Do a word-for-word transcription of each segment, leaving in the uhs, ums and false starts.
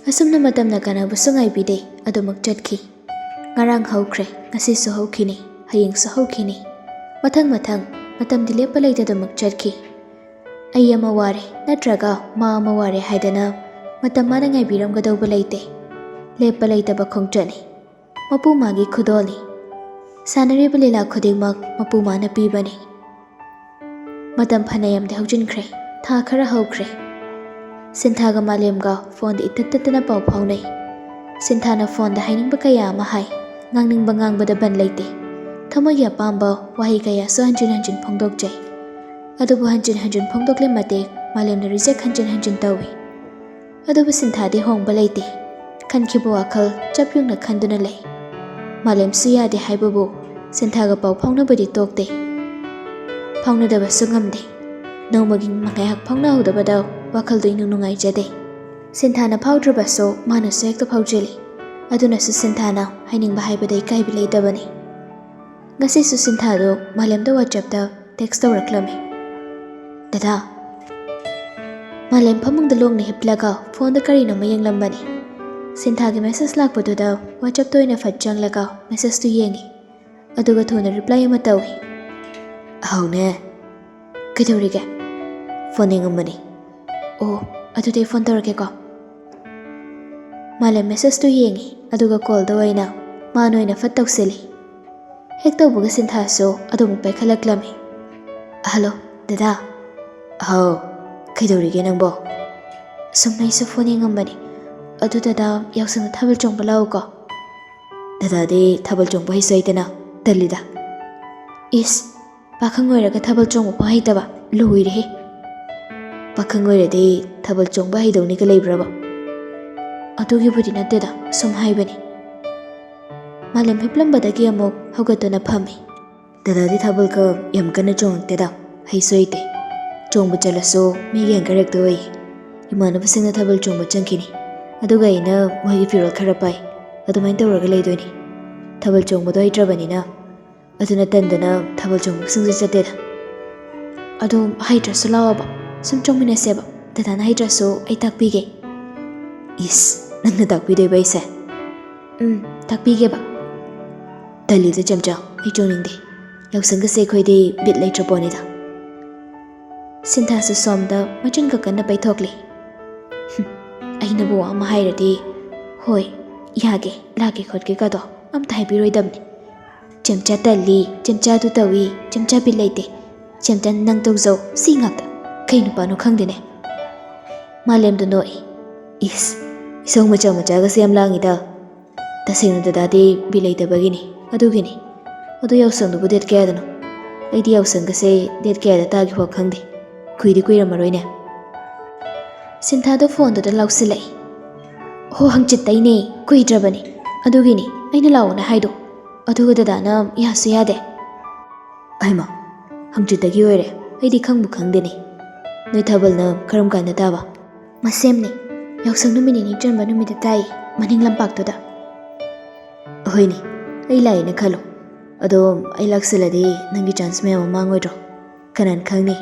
ꯑꯁꯨꯝꯅ ꯃꯇꯝꯅ ꯀꯅꯥꯕꯨꯁꯨ ꯉꯥꯏꯕꯤꯗꯦ, ꯑꯗꯨꯃꯛ ꯆꯠꯈꯤ꯫ ꯉꯔꯥꯡ ꯍꯧꯈ꯭ꯔꯦ, ꯉꯁꯤꯁꯨ ꯍꯧꯈꯤꯅꯤ, ꯍꯌꯦꯡꯁꯨ ꯍꯧꯈꯤꯅꯤ꯫ ꯃꯊꯪ ꯃꯊꯪ, ꯃꯇꯝꯗꯤ ꯂꯦꯞꯄ ꯂꯩꯇꯗꯃꯛ ꯆꯠꯈꯤ꯫ ꯑꯩ ꯑꯃ ꯋꯥꯔꯦ, ꯅꯠꯇ꯭ꯔꯒ ꯃꯥ ꯑꯃ ꯋꯥꯔꯦ ꯍꯥꯏꯗꯅ ꯃꯇꯝ ꯃꯥꯅ ꯉꯥꯏꯕꯤꯔꯝꯒꯗꯧꯕ ꯂꯩꯇꯦ꯫ ꯂꯦꯞꯄ ꯂꯩꯇꯕ ꯈꯣꯡꯆꯠꯅꯤ꯫ ꯃꯄꯨ ꯃꯥꯒꯤ ꯈꯨꯗꯣꯜꯅꯤ꯫ ꯁꯥꯟꯅꯔꯤꯕ ꯂꯤꯂꯥ ꯈꯨꯗꯤꯡꯃꯛ ꯃꯄꯨ ꯃꯥꯅ ꯄꯤꯕꯅꯤ꯫ ꯃꯇꯝ ꯐꯅꯌꯥꯝꯗꯤ ꯍꯧꯖꯤꯟꯈ꯭ꯔꯦ꯫ ꯊꯥ ꯈꯔ ꯍꯧꯈ꯭ꯔꯦ꯫ ꯁꯤꯟꯊꯥꯒ ꯃꯥꯂꯦꯝꯒ ꯐꯣꯟꯗ ꯏꯇꯠ ꯇꯠꯇꯅ ꯄꯥꯎ ꯐꯥꯎꯅꯩ꯫ ꯁꯤꯟꯊꯥꯅ ꯐꯣꯟꯗ ꯍꯥꯏꯅꯤꯡꯕ ꯀꯌꯥ ꯑꯃ ꯍꯥꯏ꯫ ꯉꯥꯡꯅꯤꯡꯕ ꯉꯥꯡꯕꯗ ꯕꯟ ꯂꯩꯇꯦ꯫ ꯊꯃꯣꯏꯒꯤ ꯑꯄꯥꯝꯕ ꯋꯥꯍꯩ ꯀꯌꯥꯁꯨ ꯍꯟꯖꯤꯟ ꯍꯟꯖꯤꯟ ꯐꯣꯡꯗꯣꯛꯆꯩ꯫ ꯑꯗꯨꯕꯨ ꯍꯟꯖꯤꯟ ꯍꯟꯖꯤꯟ ꯐꯣꯡꯗꯣꯛꯂꯦ ꯃꯇꯦꯛ ꯃꯥꯂꯦꯝꯅ ꯔꯤꯖꯦꯛ ꯍꯟꯖꯤꯟ ꯍꯟꯖꯤꯟ ꯇꯧꯏ꯫ ꯑꯗꯨꯕꯨ ꯁꯤꯟꯊꯥꯗꯤ ꯍꯣꯡꯕ ꯂꯩꯇꯦ꯫ ꯈꯟꯈꯤꯕ ꯋꯥꯈꯜ ꯆꯞ ꯌꯨꯡꯅ ꯈꯟꯗꯨꯅ ꯂꯩ꯫ ꯃꯥꯂꯦꯝꯁꯨ ꯌꯥꯗꯦ ꯍꯥꯏꯕꯕꯨ ꯁꯤꯟꯊꯥꯒ ꯄꯥꯎ ꯐꯥꯎꯅꯕꯗꯤ ꯇꯣꯛꯇꯦ꯫ ꯐꯥꯎꯅꯗꯕꯁꯨ ꯉꯝꯗꯦ꯫ ꯅꯣꯡꯃꯒꯤ ꯉꯥꯏꯍꯥꯛ ꯐꯥꯎꯅꯍꯧꯗꯕꯗ ꯋꯥꯈꯜꯗꯨ ꯏꯅꯨꯡ ꯅꯨꯡꯉꯥꯏꯖꯗꯦ꯫ ꯁꯤꯟꯊꯥꯅ ꯐꯥꯎꯗ꯭ꯔꯕꯁꯨ ꯃꯥꯅꯁꯨ ꯍꯦꯛꯇ ꯐꯥꯎꯖꯤꯜꯂꯤ꯫ ꯑꯗꯨꯅꯁꯨ ꯁꯤꯟꯊꯥꯅ ꯍꯥꯏꯅꯤꯡꯕ ꯍꯥꯏꯕꯗ ꯏꯀꯥꯏꯕ ꯂꯩꯇꯕꯅꯤ꯫ ꯉꯁꯤꯁꯨ ꯁꯤꯟꯊꯥꯗꯨ ꯃꯥꯂꯦꯝꯗ WhatsApp-ꯇ text ꯇꯧꯔꯛꯂꯝꯃꯤ꯫ "ꯗꯗꯥ!" ꯃꯥꯂꯦꯝ ꯐꯃꯨꯡꯗ ꯂꯣꯡꯅ ꯍꯤꯞꯂꯒ ꯐꯣꯟꯗ ꯀꯔꯤꯅꯣꯃ ꯌꯦꯡꯂꯝꯕꯅꯤ꯫ ꯁꯤꯟꯊꯥꯒꯤ message ꯂꯥꯛꯄꯗꯨꯗ WhatsApp-ꯇ ꯑꯣꯏꯅ ꯐꯠ ꯆꯪꯂꯒ message-ꯇꯨ ꯌꯦꯡꯉꯤ꯫ ꯑꯗꯨꯒ ꯊꯨꯅ reply ꯑꯃ ꯇꯧꯏ꯫ "ꯍꯥꯎꯅꯦ꯫ ꯀꯩꯗꯧꯔꯤꯒꯦ?" "ꯐꯣꯟ ꯌꯦꯡꯉꯝꯕꯅꯤ꯫" "ꯑꯣ, ꯑꯗꯨꯗꯤ ꯑꯩ ꯐꯣꯟ ꯇꯧꯔꯛꯀꯦꯀꯣ꯫" ꯃꯥꯂꯦꯝ message-ꯇꯨ ꯌꯦꯡꯉꯤ, ꯑꯗꯨꯒ call-ꯗ ꯑꯣꯏꯅ ꯃꯥꯅ ꯑꯣꯏꯅ ꯐꯠ ꯇꯧꯁꯤꯜꯂꯤ꯫ ꯍꯦꯛ ꯇꯧꯕꯒ ꯁꯤꯟꯊꯥꯁꯨ ꯑꯗꯨꯃꯨꯛ ꯄꯥꯏꯈꯠꯂꯛꯂꯝꯃꯤ꯫ "ꯍꯜꯂꯣ, ꯗꯗꯥ꯫" "ꯍꯥꯎ, ꯀꯩꯗꯧꯔꯤꯒꯦ ꯅꯪꯕꯣ?" "ꯁꯨꯝ ꯑꯩꯁꯨ ꯐꯣꯟ ꯌꯦꯡꯉꯝꯕꯅꯤ꯫ ꯑꯗꯨ ꯗꯗꯥ, ꯌꯥꯎꯁꯪꯗ ꯊꯥꯕꯜ ꯆꯣꯡꯕ ꯂꯥꯛꯎꯀꯣ꯫" "ꯗꯗꯥꯗꯤ ꯊꯥꯕꯜ ꯆꯣꯡꯕ ꯍꯩꯁꯨ ꯍꯩꯇꯅ, ꯇꯜꯂꯤꯗ꯫" "ꯏꯁ, ꯄꯥꯈꯪ ꯑꯣꯏꯔꯒ ꯊꯥꯕꯜ ꯆꯣꯡꯕ ꯐꯥꯎ ꯍꯩꯇꯕ, ꯂꯣꯏꯔꯦꯍꯦ!" "ꯄꯥꯈꯪ ꯑꯣꯏꯔꯗꯤ ꯊꯥꯕꯜ ꯆꯣꯡꯕ ꯍꯩꯗꯧꯅꯤꯒ ꯂꯩꯕ꯭ꯔꯕ?" "ꯑꯗꯨꯒꯤꯕꯨꯗꯤ ꯅꯠꯇꯦꯗ, ꯁꯨꯝ ꯍꯥꯏꯕꯅꯤ꯫" ꯃꯥꯂꯦꯝ ꯍꯤꯞꯂꯝꯕꯗꯒꯤ ꯑꯃꯨꯛ ꯍꯧꯒꯠꯇꯨꯅ ꯐꯝꯃꯤ꯫ "ꯗꯗꯥꯗꯤ ꯊꯥꯕꯜꯒ ꯌꯥꯝ ꯀꯟꯅ ꯆꯣꯡꯉꯛꯇꯦꯗ, ꯍꯩꯁꯨ ꯍꯩꯇꯦ꯫ ꯆꯣꯡꯕ ꯆꯠꯂꯁꯨ ꯃꯤꯒꯤ anchor ꯍꯦꯛꯇ ꯑꯣꯏꯌꯦ꯫ ꯏꯃꯥꯟꯅꯕꯁꯤꯡꯅ ꯊꯥꯕꯜ ꯆꯣꯡꯕ ꯆꯪꯈꯤꯅꯤ, ꯑꯗꯨꯒ ꯑꯩꯅ ꯃꯣꯏꯒꯤ ꯐꯤꯔꯣꯜ ꯈꯔ ꯄꯥꯏ, ꯑꯗꯨꯃꯥꯏꯅ ꯇꯧꯔꯒ ꯂꯩꯗꯣꯏꯅꯤ꯫ ꯊꯥꯕꯜ ꯆꯣꯡꯕꯗꯣ ꯍꯩꯇ꯭ꯔꯕꯅꯤꯅ, ꯑꯗꯨꯅ ꯇꯟꯗꯅ ꯊꯥꯕꯜ ꯆꯣꯡꯕꯁꯤꯡꯁꯨ ꯆꯠꯇꯦꯗ꯫" "ꯑꯗꯣ ꯍꯩꯇ꯭ꯔꯁꯨ ꯂꯥꯛꯑꯣꯕ, ꯁꯨꯝ ꯆꯣꯡꯃꯤꯟꯅꯁꯦꯕ꯫ ꯗꯗꯥꯅ ꯍꯩꯇ꯭ꯔꯁꯨ ꯑꯩ ꯇꯥꯛꯄꯤꯒꯦ꯫" ꯏꯁ, ꯅꯪꯅ ꯇꯥꯛꯄꯤꯗꯣꯏꯕ ꯑꯩꯁꯦ? ꯎꯝ, ꯇꯥꯛꯄꯤꯒꯦꯕ꯫ ꯇꯜꯂꯤꯗ ꯆꯦꯝꯆꯥ, ꯑꯩ ꯆꯣꯡꯅꯤꯡꯗꯦ꯫ ꯌꯥꯎꯁꯪꯒꯁꯦ ꯑꯩꯈꯣꯏꯗꯤ ꯕꯤꯠ ꯂꯩꯇ꯭ꯔ ꯄꯣꯠꯅꯤꯗ꯫ ꯁꯤꯟꯊꯥꯁꯨ ꯁꯣꯝꯗ ꯃꯆꯤꯟ ꯀꯟꯅ ꯄꯩꯊꯣꯛꯂꯤ꯫ ꯍꯨꯝ, ꯑꯩꯅꯕꯨ ꯋꯥ ꯑꯃ ꯍꯥꯏꯔꯗꯤ, "ꯍꯣꯏ, ꯌꯥꯒꯦ, ꯂꯥꯛꯀꯦ ꯈꯣꯠꯀꯦꯒꯗꯣ ꯑꯝꯇ ꯍꯥꯏꯕꯤꯔꯣꯏꯗꯕꯅꯤ꯫ ꯆꯦꯝꯆꯥ ꯇꯜꯂꯤ, ꯆꯦꯝꯆꯥꯗꯨ ꯇꯧꯏ, ꯆꯦꯝꯆꯥ ꯕꯤꯠ ꯂꯩꯇꯦ, ꯆꯦꯝꯆꯥ ꯅꯪ ꯇꯧꯖꯧ", ꯁꯤ ꯉꯥꯛꯇ꯫ ꯀꯩ ꯅꯨꯄꯥꯅꯣ ꯈꯪꯗꯦꯅꯦ꯫ ꯃꯥꯂꯦꯝꯗꯣ ꯅꯣꯛꯏ꯫ "ꯏꯁ, ꯏꯁꯧ ꯃꯆꯥ ꯃꯆꯥꯒꯁꯦ ꯌꯥꯝ ꯂꯥꯡꯉꯤꯗ꯫ ꯇꯁꯦꯡꯅ ꯗꯗꯥꯗꯤ ꯕꯤꯠ ꯂꯩꯇꯕꯒꯤꯅꯤ, ꯑꯗꯨꯒꯤꯅꯤ꯫ ꯑꯗꯨ ꯌꯥꯎꯁꯪꯗꯨꯕꯨ ꯗꯦꯠ ꯀꯌꯥꯗꯅꯣ? ꯑꯩꯗꯤ ꯌꯥꯎꯁꯪꯒꯁꯦ ꯗꯦꯠ ꯀꯌꯥꯗ ꯇꯥꯒꯦꯐꯥꯎ ꯈꯪꯗꯦ꯫ ꯀꯨꯏꯗꯤ ꯀꯨꯏꯔꯝꯃꯔꯣꯏꯅꯦ꯫" ꯁꯤꯟꯊꯥꯗꯣ ꯐꯣꯟꯗꯨꯗ ꯂꯥꯎꯁꯤꯜꯂꯛꯏ꯫ "ꯍꯣ, ꯍꯪꯆꯤꯠꯇꯩꯅꯦ, ꯀꯨꯏꯗ꯭ꯔꯕꯅꯦ꯫ ꯑꯗꯨꯒꯤꯅꯤ ꯑꯩꯅ ꯂꯥꯛꯑꯣꯅ ꯍꯥꯏꯗꯣ꯫ ꯑꯗꯨꯒ ꯗꯗꯥꯅ ꯌꯥꯁꯨ ꯌꯥꯗꯦ꯫" "ꯑꯩꯃ, ꯍꯪꯆꯤꯠꯇꯒꯤ ꯑꯣꯏꯔꯦ? ꯑꯩꯗꯤ ꯈꯪꯕꯨ ꯈꯪꯗꯦꯅꯦ꯫ ꯅꯣꯏ ꯊꯥꯕꯜꯅ ꯀꯔꯝ ꯀꯥꯟꯗ ꯇꯥꯕ?" "ꯃꯁꯦꯝꯅꯦ, ꯌꯥꯎꯁꯪ ꯅꯨꯃꯤꯠ ꯅꯤꯅꯤ ꯆꯟꯕ ꯅꯨꯃꯤꯠꯇ ꯇꯥꯏ, ꯃꯅꯤꯡ ꯂꯝꯄꯥꯛꯇꯨꯗ꯫" "ꯍꯣꯏꯅꯦ, ꯑꯩ ꯂꯥꯛꯑꯦꯅ ꯈꯜꯂꯣ꯫ ꯑꯗꯣ ꯑꯩ ꯂꯥꯛꯁꯤꯜꯂꯗꯤ ꯅꯪꯒꯤ ꯆꯥꯟꯁ ꯃꯌꯥꯝ ꯑꯃ ꯃꯥꯡꯉꯣꯏꯗ꯭ꯔꯣ? ꯀꯅꯥꯅ ꯈꯪꯅꯤ,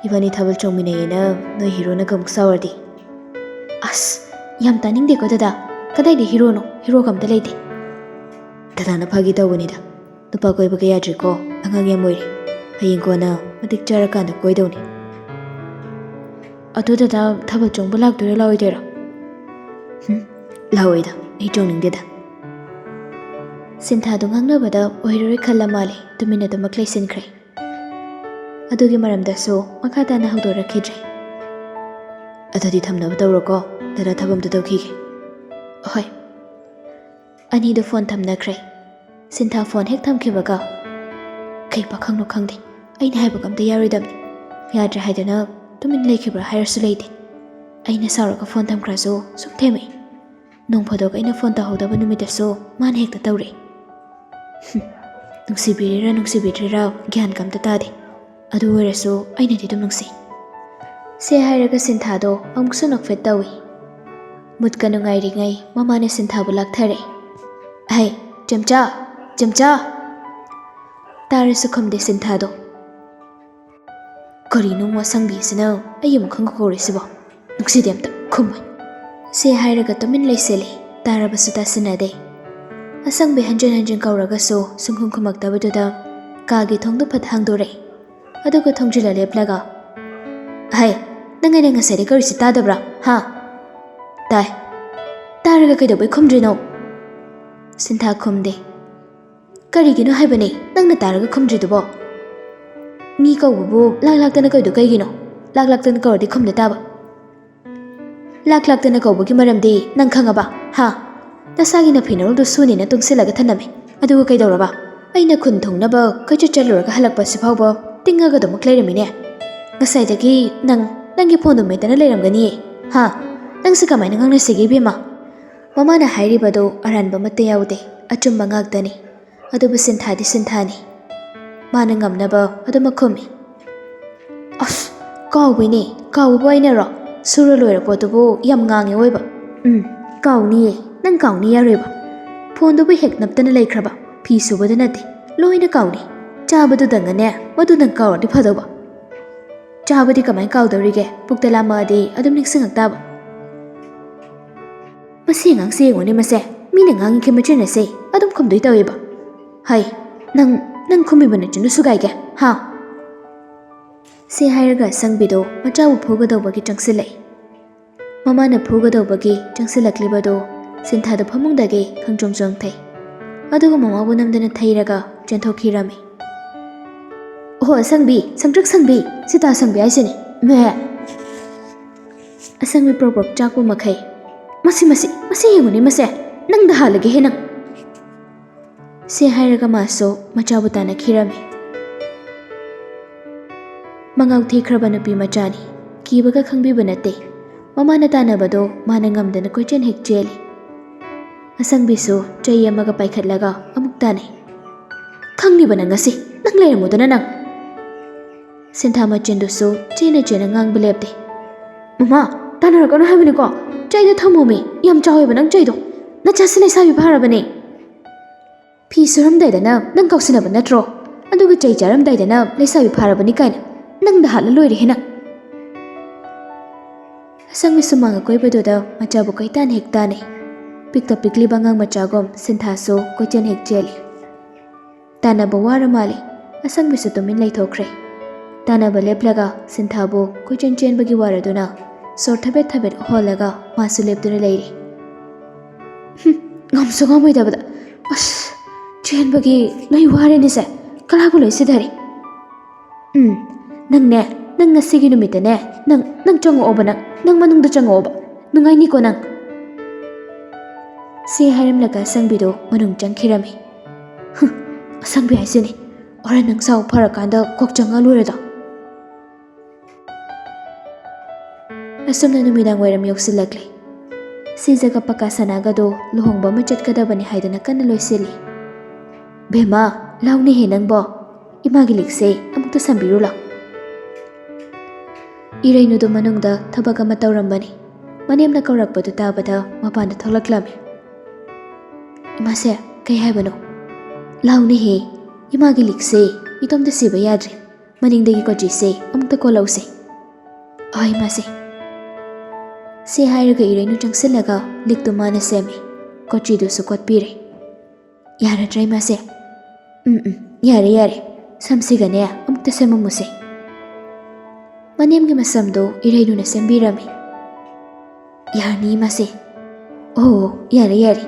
ꯏꯕꯥꯅꯤ ꯊꯥꯕꯜ ꯆꯣꯡꯃꯤꯟꯅꯩꯌꯦꯅ ꯅꯣꯏ ꯍꯤꯔꯣꯅꯒ ꯑꯃꯨꯛ ꯁꯥꯎꯔꯗꯤ?" "ꯑꯁ, ꯌꯥꯝ ꯇꯥꯅꯤꯡꯗꯦꯀꯣ ꯗꯗꯥ꯫ ꯀꯗꯥꯏꯗ ꯍꯤꯔꯣꯅꯣ? ꯍꯤꯔꯣꯒ ꯑꯝꯇ ꯂꯩꯇꯦ꯫" "ꯗꯗꯥꯅ ꯐꯥꯒꯤ ꯇꯧꯕꯅꯤꯗ꯫ ꯅꯨꯄꯥ ꯀꯣꯏꯕꯒ ꯌꯥꯗ꯭ꯔꯤꯀꯣ, ꯑꯉꯥꯡ ꯌꯥꯝ ꯑꯣꯏꯔꯤ꯫ ꯍꯌꯦꯡ ꯀꯣꯟꯅ ꯃꯇꯤꯛ ꯆꯥꯔꯀꯥꯟꯗ ꯀꯣꯏꯗꯧꯅꯤ꯫" "ꯑꯗꯣ ꯗꯗꯥ ꯊꯥꯕꯜ ꯆꯣꯡꯕ ꯂꯥꯛꯇꯣꯏꯔꯣ ꯂꯥꯛꯑꯣꯏꯗꯣꯏꯔꯣ?" "ꯍꯨꯝ, ꯂꯥꯛꯑꯣꯏꯗ, ꯑꯩ ꯆꯣꯡꯅꯤꯡꯗꯦꯗ꯫" ꯁꯤꯟꯊꯥꯗꯣ ꯉꯥꯡꯅꯕꯗ ꯑꯣꯏꯔꯔꯣꯏ ꯈꯜꯂ ꯃꯥꯜꯂꯦ, ꯇꯨꯃꯤꯟꯅ ꯑꯗꯨꯃꯛ ꯂꯩꯁꯤꯟꯈ꯭ꯔꯦ꯫ ꯑꯗꯨꯒꯤ ꯃꯔꯝꯗꯁꯨ ꯃꯈꯥ ꯇꯥꯅ ꯍꯧꯗꯣꯔꯛꯈꯤꯗ꯭ꯔꯦ꯫ "ꯑꯗꯨꯗꯤ ꯊꯝꯅꯕ ꯇꯧꯔꯣꯀꯣ, ꯗꯗꯥ ꯊꯕꯛ ꯑꯝꯇ ꯇꯧꯈꯤꯒꯦ꯫" "ꯍꯣꯏ꯫" ꯑꯅꯤꯗꯣ ꯐꯣꯟ ꯊꯝꯅꯈ꯭ꯔꯦ꯫ ꯁꯤꯟꯊꯥ ꯐꯣꯟ ꯍꯦꯛ ꯊꯝꯈꯤꯕꯒ, "ꯀꯩ ꯄꯥꯈꯪꯅꯣ ꯈꯪꯗꯦ, ꯑꯩꯅ ꯍꯥꯏꯕꯒ ꯑꯝꯇ ꯌꯥꯔꯣꯏꯗꯕꯅꯤ꯫ ꯌꯥꯗ꯭ꯔꯦ ꯍꯥꯏꯗꯅ ꯇꯨꯃꯤꯟ ꯂꯩꯈꯤꯕ꯭ꯔꯥ ꯍꯥꯏꯔꯁꯨ ꯂꯩꯇꯦ꯫ ꯑꯩꯅ ꯁꯥꯎꯔꯒ ꯐꯣꯟ ꯊꯝꯈ꯭ꯔꯁꯨ ꯁꯨꯝ ꯊꯦꯝꯃꯛꯏ꯫ ꯅꯣꯡ ꯐꯥꯗꯣꯛ ꯑꯩꯅ ꯐꯣꯟ ꯇꯧꯍꯧꯗꯕ ꯅꯨꯃꯤꯠꯇꯁꯨ ꯃꯥꯅ ꯍꯦꯛꯇ ꯇꯧꯔꯛꯏ꯫ ꯍꯨꯝ, ꯅꯨꯡꯁꯤꯕꯤꯔꯤꯔꯥ ꯅꯨꯡꯁꯤꯕꯤꯗ꯭ꯔꯤꯔꯥ ꯒ꯭ꯌꯥꯟꯒ ꯑꯝꯇ ꯇꯥꯗꯦ꯫ ꯑꯗꯨ ꯑꯣꯏꯔꯁꯨ ꯑꯩꯅꯗꯤ ꯑꯗꯨꯝ ꯅꯨꯡꯁꯤ꯫" ꯁꯦ ꯍꯥꯏꯔꯒ ꯁꯤꯟꯊꯥꯗꯣ ꯑꯃꯨꯛꯁꯨ ꯅꯣꯛꯐꯦꯠ ꯇꯧꯏ꯫ ꯃꯨꯠꯀ ꯅꯨꯡꯉꯥꯏꯔꯤꯉꯩ ꯃꯃꯥꯅ ꯁꯤꯟꯊꯥꯕꯨ ꯂꯥꯛꯊꯔꯛꯏ꯫ "ꯍꯩ, ꯆꯦꯝꯆꯥ! ꯆꯦꯝꯆꯥ!" ꯇꯥꯔꯁꯨ ꯈꯨꯝꯗꯦ ꯁꯤꯟꯊꯥꯗꯣ꯫ "ꯀꯔꯤꯅꯣ ꯃꯁꯪꯕꯤꯁꯤꯅ ꯑꯩ ꯑꯃꯨꯛ ꯈꯪ ꯀꯧꯔꯤꯁꯤꯕꯣ? ꯅꯨꯡꯁꯤꯗꯦ ꯑꯝꯇ ꯈꯨꯝꯃꯣꯏ꯫" ꯁꯤ ꯍꯥꯏꯔꯒ ꯇꯨꯃꯤꯟ ꯂꯩꯁꯤꯜꯂꯤ꯫ ꯇꯥꯔꯕꯁꯨ ꯇꯥꯁꯤꯟꯅꯗꯦ꯫ ꯑꯁꯪꯕꯤ ꯍꯟꯖꯤꯟ ꯍꯟꯖꯤꯟ ꯀꯧꯔꯒꯁꯨ ꯁꯨꯡꯈꯨꯝ ꯈꯨꯝꯃꯛꯇꯕꯗꯨꯗ ꯀꯥꯒꯤ ꯊꯣꯡꯗꯣ ꯐꯠ ꯍꯥꯡꯗꯣꯔꯛꯏ꯫ ꯑꯗꯨꯒ ꯊꯣꯡꯖꯤꯜꯂ ꯂꯦꯞꯂꯒ, "ꯍꯩ, ꯅꯪ ꯑꯩꯅ ꯉꯁꯥꯏꯗꯩ ꯀꯧꯔꯤꯁꯤ ꯇꯥꯗꯕ꯭ꯔꯥ? ꯍꯥ?" "ꯇꯥꯏ꯫ ꯇꯥꯔꯒ ꯀꯩꯗꯧꯕꯩ ꯈꯨꯝꯗ꯭ꯔꯤꯅꯣ?" ꯁꯤꯟꯊꯥ ꯈꯨꯝꯗꯦ꯫ "ꯀꯔꯤꯒꯤꯅꯣ ꯍꯥꯏꯕꯅꯦ ꯅꯪꯅ ꯇꯥꯔꯒ ꯈꯨꯝꯗ꯭ꯔꯤꯗꯨꯕꯣ? ꯃꯤ ꯀꯧꯕꯕꯨ ꯂꯥꯛ ꯂꯥꯛꯇꯅ ꯀꯧꯏꯗꯣ ꯀꯩꯒꯤꯅꯣ? ꯂꯥꯛ ꯂꯥꯛꯇꯅ ꯀꯧꯔꯗꯤ ꯈꯨꯝꯗ ꯇꯥꯕ꯫ ꯂꯥꯛ ꯂꯥꯛꯇꯅ ꯀꯧꯕꯒꯤ ꯃꯔꯝꯗꯤ ꯅꯪ ꯈꯪꯉꯕ? ꯍꯥ? ꯅꯁꯥꯒꯤ ꯅꯐꯤ ꯅꯔꯣꯜꯗꯣ ꯁꯨꯅꯦꯅ ꯇꯨꯡꯁꯤꯜꯂꯒ ꯊꯝꯂꯝꯃꯦ꯫ ꯑꯗꯨꯒ ꯀꯩꯗꯧꯔꯕ? ꯑꯩꯅ ꯈꯨꯟ ꯊꯨꯡꯅꯕ ꯀꯣꯏꯆꯠ ꯆꯠꯂꯨꯔꯒ ꯍꯜꯂꯛꯄꯁꯤ ꯐꯥꯎꯕ ꯇꯤꯡꯉꯒ ꯑꯗꯨꯃꯛ ꯂꯩꯔꯝꯃꯤꯅꯦ꯫ ꯉꯁꯥꯏꯗꯒꯤ ꯅꯪ ꯅꯪꯒꯤ ꯐꯣꯟꯗꯣ ꯃꯦꯠꯇꯅ ꯂꯩꯔꯝꯒꯅꯤꯌꯦ꯫ ꯍꯥ? ꯅꯪꯁꯦ ꯀꯃꯥꯏꯅ ꯉꯥꯡꯅꯁꯤꯒꯦ ꯏꯕꯦꯝꯃ?" ꯃꯃꯥꯅ ꯍꯥꯏꯔꯤꯕꯗꯣ ꯑꯔꯥꯟꯕ ꯑꯃꯠꯇ ꯌꯥꯎꯗꯦ, ꯑꯆꯨꯝꯕ ꯉꯥꯛꯇꯅꯤ꯫ ꯑꯗꯨꯕꯨ ꯁꯤꯟꯊꯥꯗꯤ ꯁꯤꯟꯊꯥꯅꯤ꯫ ꯃꯥꯅ ꯉꯝꯅꯕ ꯑꯗꯨꯃꯛ ꯈꯨꯝꯃꯤ꯫ "ꯑꯁ, ꯀꯥꯎꯕꯩꯅꯦ꯫ ꯀꯥꯎꯕꯕꯨ ꯑꯩꯅꯔꯣ? ꯁꯨꯔ ꯂꯣꯏꯔ ꯄꯣꯠꯇꯨꯕꯨ ꯌꯥꯝ ꯉꯥꯡꯉꯦ ꯑꯣꯏꯕ꯫ ꯎꯝ, ꯀꯥꯎꯅꯤꯌꯦ꯫ ꯅꯪ ꯀꯥꯎꯅꯤ ꯌꯥꯔꯣꯏꯕ꯫ ꯐꯣꯟꯗꯨꯕꯨ ꯍꯦꯛ ꯅꯞꯇꯅ ꯂꯩꯈ꯭ꯔꯕ꯫ ꯐꯤ ꯁꯨꯕꯗ ꯅꯠꯇꯦ, ꯂꯣꯏꯅ ꯀꯥꯎꯅꯤ꯫ ꯆꯥꯕꯗꯨꯗꯪꯒꯅꯦ, ꯃꯗꯨꯗꯪ ꯀꯥꯎꯔꯗꯤ ꯐꯗꯧꯕ꯫ ꯆꯥꯕꯗꯤ ꯀꯃꯥꯏ ꯀꯥꯎꯗꯧꯔꯤꯒꯦ? ꯄꯨꯛꯇ ꯂꯥꯝꯃꯛꯑꯗꯤ ꯑꯗꯨꯝ ꯅꯤꯡꯁꯤꯡꯉꯛ ꯇꯥꯕ꯫ ꯃꯁꯤ ꯑꯉꯥꯡꯁꯦ ꯌꯦꯡꯉꯨꯅꯦ ꯃꯁꯦ, ꯃꯤꯅ ꯉꯥꯡꯉꯤꯈꯩ ꯃꯆꯤꯟ ꯑꯁꯦ ꯑꯗꯨꯝ ꯈꯨꯝꯗꯣꯏ ꯇꯧꯋꯦꯕ꯫ ꯍꯩ, ꯅꯪ, ꯅꯪ ꯈꯨꯝꯃꯤꯕ ꯅꯆꯤꯟꯗꯨ ꯁꯨꯒꯥꯏꯒꯦ, ꯍꯥ?" ꯁꯤ ꯍꯥꯏꯔꯒ ꯑꯁꯪꯕꯤꯗꯣ ꯃꯆꯥꯕꯨ ꯐꯨꯒꯗꯧꯕꯒꯤ ꯆꯪꯁꯤꯜꯂꯛꯏ꯫ ꯃꯃꯥꯅ ꯐꯨꯒꯗꯧꯕꯒꯤ ꯆꯪꯁꯤꯜꯂꯛꯂꯤꯕꯗꯨ ꯁꯤꯟꯊꯥꯗꯨ ꯐꯃꯨꯡꯗꯒꯤ ꯈꯪꯆꯣꯡ ꯆꯣꯡꯊꯩ꯫ ꯑꯗꯨꯒ ꯃꯃꯥꯕꯨ ꯅꯝꯗꯅ ꯊꯩꯔꯒ ꯆꯦꯟꯊꯣꯛꯈꯤꯔꯝꯃꯤ꯫ "ꯑꯣꯍꯣ ꯑꯁꯪꯕꯤ, ꯁꯪꯇ꯭ꯔꯤꯛ ꯁꯪꯕꯤ, ꯁꯤꯇꯥ ꯁꯪꯕꯤ ꯍꯥꯏꯁꯤꯅꯤ꯫ ꯃꯦ!" ꯑꯁꯪꯕꯤ ꯄ꯭ꯔꯣꯛ ꯄ꯭ꯔꯣꯛ ꯆꯥꯛꯄ ꯃꯈꯩ, "ꯃꯁꯤ, ꯃꯁꯤ, ꯃꯁꯤ ꯌꯦꯡꯉꯨꯅꯦ ꯃꯁꯦ, ꯅꯪꯗ ꯍꯥꯜꯂꯒꯦꯍꯦ ꯅꯪ!" ꯁꯤ ꯍꯥꯏꯔꯒ ꯃꯥꯁꯨ ꯃꯆꯥꯕꯨ ꯇꯥꯟꯅꯈꯤꯔꯝꯃꯤ꯫ ꯃꯉꯥꯎ ꯊꯤꯈ꯭ꯔꯕ ꯅꯨꯄꯤ ꯃꯆꯥꯅꯤ, ꯀꯤꯕꯒ ꯈꯪꯕꯤꯕ ꯅꯠꯇꯦ꯫ ꯃꯃꯥꯅ ꯇꯥꯟꯅꯕꯗꯣ ꯃꯥꯅ ꯉꯝꯗꯅ ꯀꯣꯏꯆꯦꯟ ꯍꯦꯛ ꯆꯦꯜꯂꯤ꯫ ꯑꯁꯪꯕꯤꯁꯨ ꯆꯩ ꯑꯃꯒ ꯄꯥꯏꯈꯠꯂꯒ ꯑꯃꯨꯛ ꯇꯥꯟꯅꯩ꯫ "ꯈꯪꯅꯤꯕ ꯅꯪ ꯉꯁꯤ, ꯅꯪ ꯂꯩꯔꯝꯃꯨꯗꯅ ꯅꯪ!" ꯁꯤꯟꯊꯥ ꯃꯆꯤꯟꯗꯨꯁꯨ ꯆꯦꯅ ꯆꯦꯅ ꯉꯥꯡꯕ ꯂꯦꯞꯇꯦ꯫ "ꯃꯃꯥ, ꯇꯥꯟꯅꯔꯛꯀꯅꯨ ꯍꯥꯏꯕꯅꯤꯀꯣ, ꯆꯩꯗꯣ ꯊꯝꯃꯣꯃꯤ, ꯌꯥꯝ ꯆꯥꯎꯋꯦꯕ ꯅꯪ ꯆꯩꯗꯣ, ꯅꯆꯥꯁꯤ ꯂꯩꯁꯥꯕꯤ ꯐꯥꯔꯕꯅꯦ꯫ ꯐꯤ ꯁꯨꯔꯝꯗꯥꯏꯗꯅ ꯅꯪ ꯀꯥꯎꯁꯤꯟꯅꯕ ꯅꯠꯇ꯭ꯔꯣ? ꯑꯗꯨꯒ ꯆꯩ ꯆꯥꯔꯝꯗꯥꯏꯗꯅ ꯂꯩꯁꯥꯕꯤ ꯐꯥꯔꯕꯅꯤ ꯀꯥꯏꯅ ꯅꯪꯗ ꯍꯥꯠꯂ ꯂꯣꯏꯔꯦꯍꯦ ꯅꯪ!" ꯑꯁꯪꯕꯤ ꯁꯨꯃꯥꯡ ꯑꯀꯣꯏꯕꯗꯨꯗ ꯃꯆꯥꯕꯨ ꯀꯣꯏꯇꯥꯟ ꯍꯦꯛ ꯇꯥꯟꯅꯩ꯫ ꯄꯤꯛꯇ ꯄꯤꯛꯂꯤꯕ ꯑꯉꯥꯡ ꯃꯆꯥꯒꯨꯝ ꯁꯤꯟꯊꯥꯁꯨ ꯀꯣꯏꯆꯦꯟ ꯍꯦꯛ ꯆꯦꯜꯂꯤ꯫ ꯇꯥꯟꯅꯕ ꯋꯥꯔ ꯃꯥꯜꯂꯤ꯫ ꯑꯁꯪꯕꯤꯁꯨ ꯇꯨꯃꯤꯟ ꯂꯩꯊꯣꯛꯈ꯭ꯔꯦ꯫ ꯇꯥꯟꯅꯕ ꯂꯦꯞꯂꯒ ꯁꯤꯟꯊꯥꯕꯨ ꯀꯣꯏꯆꯦꯟ ꯆꯦꯟꯕꯒꯤ ꯋꯥꯔꯗꯨꯅ ꯁꯣꯔ ꯊꯕꯦꯠ ꯊꯕꯦꯠ ꯍꯣꯜꯂꯒ ꯃꯥꯁꯨ ꯂꯦꯞꯇꯨꯅ ꯂꯩꯔꯦ꯫ "ꯍꯨꯝ, ꯉꯝꯁꯨ ꯉꯝꯃꯣꯏꯗꯕꯗ꯫ ꯑꯁ, ꯆꯦꯟꯕꯒꯤ ꯅꯣꯏ ꯋꯥꯔꯦꯅꯦꯁꯦ꯫ ꯀꯂꯥꯕꯨ ꯂꯣꯏ ꯁꯤꯊꯔꯦ꯫ ꯎꯝ, ꯅꯪꯅꯦ, ꯅꯪ ꯉꯁꯤꯒꯤ ꯅꯨꯃꯤꯠꯇꯅꯦ, ꯅꯪ, ꯅꯪ ꯆꯪꯉꯛꯑꯣꯕ, ꯅꯪ, ꯅꯪ ꯃꯅꯨꯡꯗ ꯆꯪꯉꯛꯑꯣꯕ꯫ ꯅꯨꯡꯉꯥꯏꯅꯤꯀꯣ ꯅꯪ?" ꯁꯤ ꯍꯥꯏꯔꯝꯂꯒ ꯑꯁꯪꯕꯤꯗꯣ ꯃꯅꯨꯡ ꯆꯪꯈꯤꯔꯝꯃꯤ꯫ "ꯍꯨꯝ, ꯑꯁꯪꯕꯤ ꯍꯥꯏꯁꯤꯅꯤ꯫ ꯍꯣꯔꯦꯟ ꯅꯪ ꯁꯥꯎ ꯐꯔꯀꯥꯟꯗ ꯀꯣꯛ ꯆꯪꯉ ꯂꯣꯏꯔꯦꯗ꯫" ꯑꯁꯨꯝꯅ ꯅꯨꯃꯤꯗꯥꯡ ꯋꯥꯏꯔꯝ ꯌꯧꯁꯤꯜꯂꯛꯂꯦ꯫ ꯁꯤꯖꯒ ꯄꯀꯥ ꯁꯅꯥꯒꯗꯣ ꯂꯨꯍꯣꯡꯕ ꯑꯃ ꯆꯠꯀꯗꯕꯅꯤ ꯍꯥꯏꯗꯅ ꯀꯟꯅ ꯂꯣꯏꯁꯤꯜꯂꯤ꯫ "ꯕꯦꯝꯃ, ꯂꯥꯎꯅꯦꯍꯦ ꯅꯪꯕꯣ꯫ ꯏꯃꯥꯒꯤ ꯂꯤꯛꯁꯦ ꯑꯃꯨꯛꯇ ꯁꯝꯕꯤꯔꯨ ꯂꯥꯎ꯫" ꯏꯔꯩꯅꯨꯗꯣ ꯃꯅꯨꯡꯗ ꯊꯕꯛ ꯑꯃ ꯇꯧꯔꯝꯕꯅꯤ꯫ ꯃꯅꯦꯝꯅ ꯀꯧꯔꯛꯄꯗꯨ ꯇꯥꯕꯗ ꯃꯄꯥꯟꯗ ꯊꯣꯛꯂꯛꯂꯝꯃꯤ꯫ "ꯏꯃꯥꯁꯦ, ꯀꯩ ꯍꯥꯏꯕꯅꯣ?" "ꯂꯥꯎꯅꯦꯍꯦ, ꯏꯃꯥꯒꯤ ꯂꯤꯛꯁꯦ ꯏꯇꯣꯝꯇ ꯁꯤꯕ ꯌꯥꯗ꯭ꯔꯦ꯫ ꯃꯅꯤꯡꯗꯒꯤ ꯀꯣꯆꯤꯁꯦ ꯑꯃꯨꯛꯇ ꯀꯣꯜꯂꯧꯁꯦ꯫" "ꯍꯣꯏ, ꯏꯃꯥꯁꯦ꯫" ꯁꯤ ꯍꯥꯏꯔꯒ ꯏꯔꯩꯅꯨ ꯆꯪꯁꯤꯜꯂꯒ ꯂꯤꯛꯇꯨ ꯃꯥꯅ ꯁꯦꯝꯃꯤ꯫ ꯀꯣꯆꯤꯗꯨꯁꯨ ꯀꯣꯠꯄꯤꯔꯦ꯫ "ꯌꯥꯔꯗ꯭ꯔꯥ, ꯏꯃꯥꯁꯦ?" "ꯎꯝ, ꯎꯝ, ꯌꯥꯔꯦ, ꯌꯥꯔꯦ꯫ ꯁꯝꯁꯤꯒꯅꯦ ꯑꯃꯨꯛꯇ ꯁꯦꯝꯃꯝꯃꯨꯁꯦ꯫" ꯃꯅꯦꯝꯒꯤ ꯃꯁꯝꯗꯣ ꯏꯔꯩꯅꯨꯅ ꯁꯦꯝꯕꯤꯔꯝꯃꯤ꯫ "ꯌꯥꯔꯅꯤ, ꯏꯃꯥꯁꯦ꯫" "ꯑꯣ, ꯌꯥꯔꯦ, ꯌꯥꯔꯦ꯫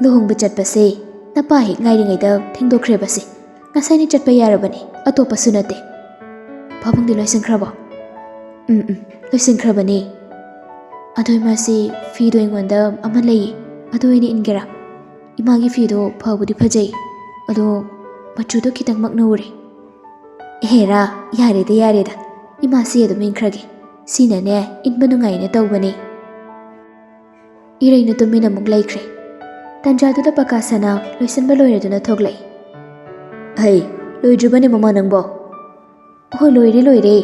ꯂꯨꯍꯣꯡꯕ ꯆꯠꯄꯁꯦ ꯅꯄꯥ ꯍꯦꯛ ꯉꯥꯏꯔꯤꯉꯩꯗ ꯊꯦꯡꯗꯣꯛꯈ꯭ꯔꯦꯕꯁꯦ꯫ ꯉꯁꯥꯏꯅ ꯆꯠꯄ ꯌꯥꯔꯕꯅꯤ, ꯑꯇꯣꯞꯄꯁꯨ ꯅꯠꯇꯦ꯫ ꯄꯥꯕꯨꯡꯗꯤ ꯂꯣꯏꯁꯤꯟꯈ꯭ꯔꯕꯣ?" "ꯎꯝ, ꯎꯝ, ꯂꯣꯏꯁꯤꯟꯈ꯭ꯔꯕꯅꯦ꯫ ꯑꯗꯣ ꯏꯃꯥꯁꯦ, ꯐꯤꯗꯣ ꯑꯩꯉꯣꯟꯗ ꯑꯃ ꯂꯩꯌꯦ, ꯑꯗꯨ ꯑꯣꯏꯅ ꯏꯟꯒꯦꯔꯥ? ꯏꯃꯥꯒꯤ ꯐꯤꯗꯣ ꯐꯕꯨꯗꯤ ꯐꯖꯩ, ꯑꯗꯣ ꯃꯆꯨꯗꯣ ꯈꯤꯇꯪ ꯃꯛꯅꯧꯔꯦ꯫" "ꯑꯦꯍꯦꯔꯥ, ꯌꯥꯔꯦꯗ, ꯌꯥꯔꯦꯗ꯫ ꯏꯃꯥꯁꯦ ꯑꯗꯨꯝ ꯏꯟꯈ꯭ꯔꯒꯦ꯫ ꯁꯤꯅꯅꯦ ꯏꯟꯕ ꯅꯨꯡꯉꯥꯏꯅ ꯇꯧꯕꯅꯦ꯫" ꯏꯔꯩꯅꯨ ꯇꯨꯃꯤꯟ ꯑꯃꯨꯛ ꯂꯩꯈ꯭ꯔꯦ꯫ ꯇꯟꯖꯥꯗꯨꯗ ꯄꯀꯥ ꯁꯅꯥ ꯂꯣꯏꯁꯤꯟꯕ ꯂꯣꯏꯔꯗꯨꯅ ꯊꯣꯛꯂꯛꯏ꯫ "ꯍꯩ, ꯂꯣꯏꯗ꯭ꯔꯤꯕꯅꯦ ꯃꯃꯥ ꯅꯪꯕꯣ?" "ꯍꯣꯏ, ꯂꯣꯏꯔꯦ, ꯂꯣꯏꯔꯦ꯫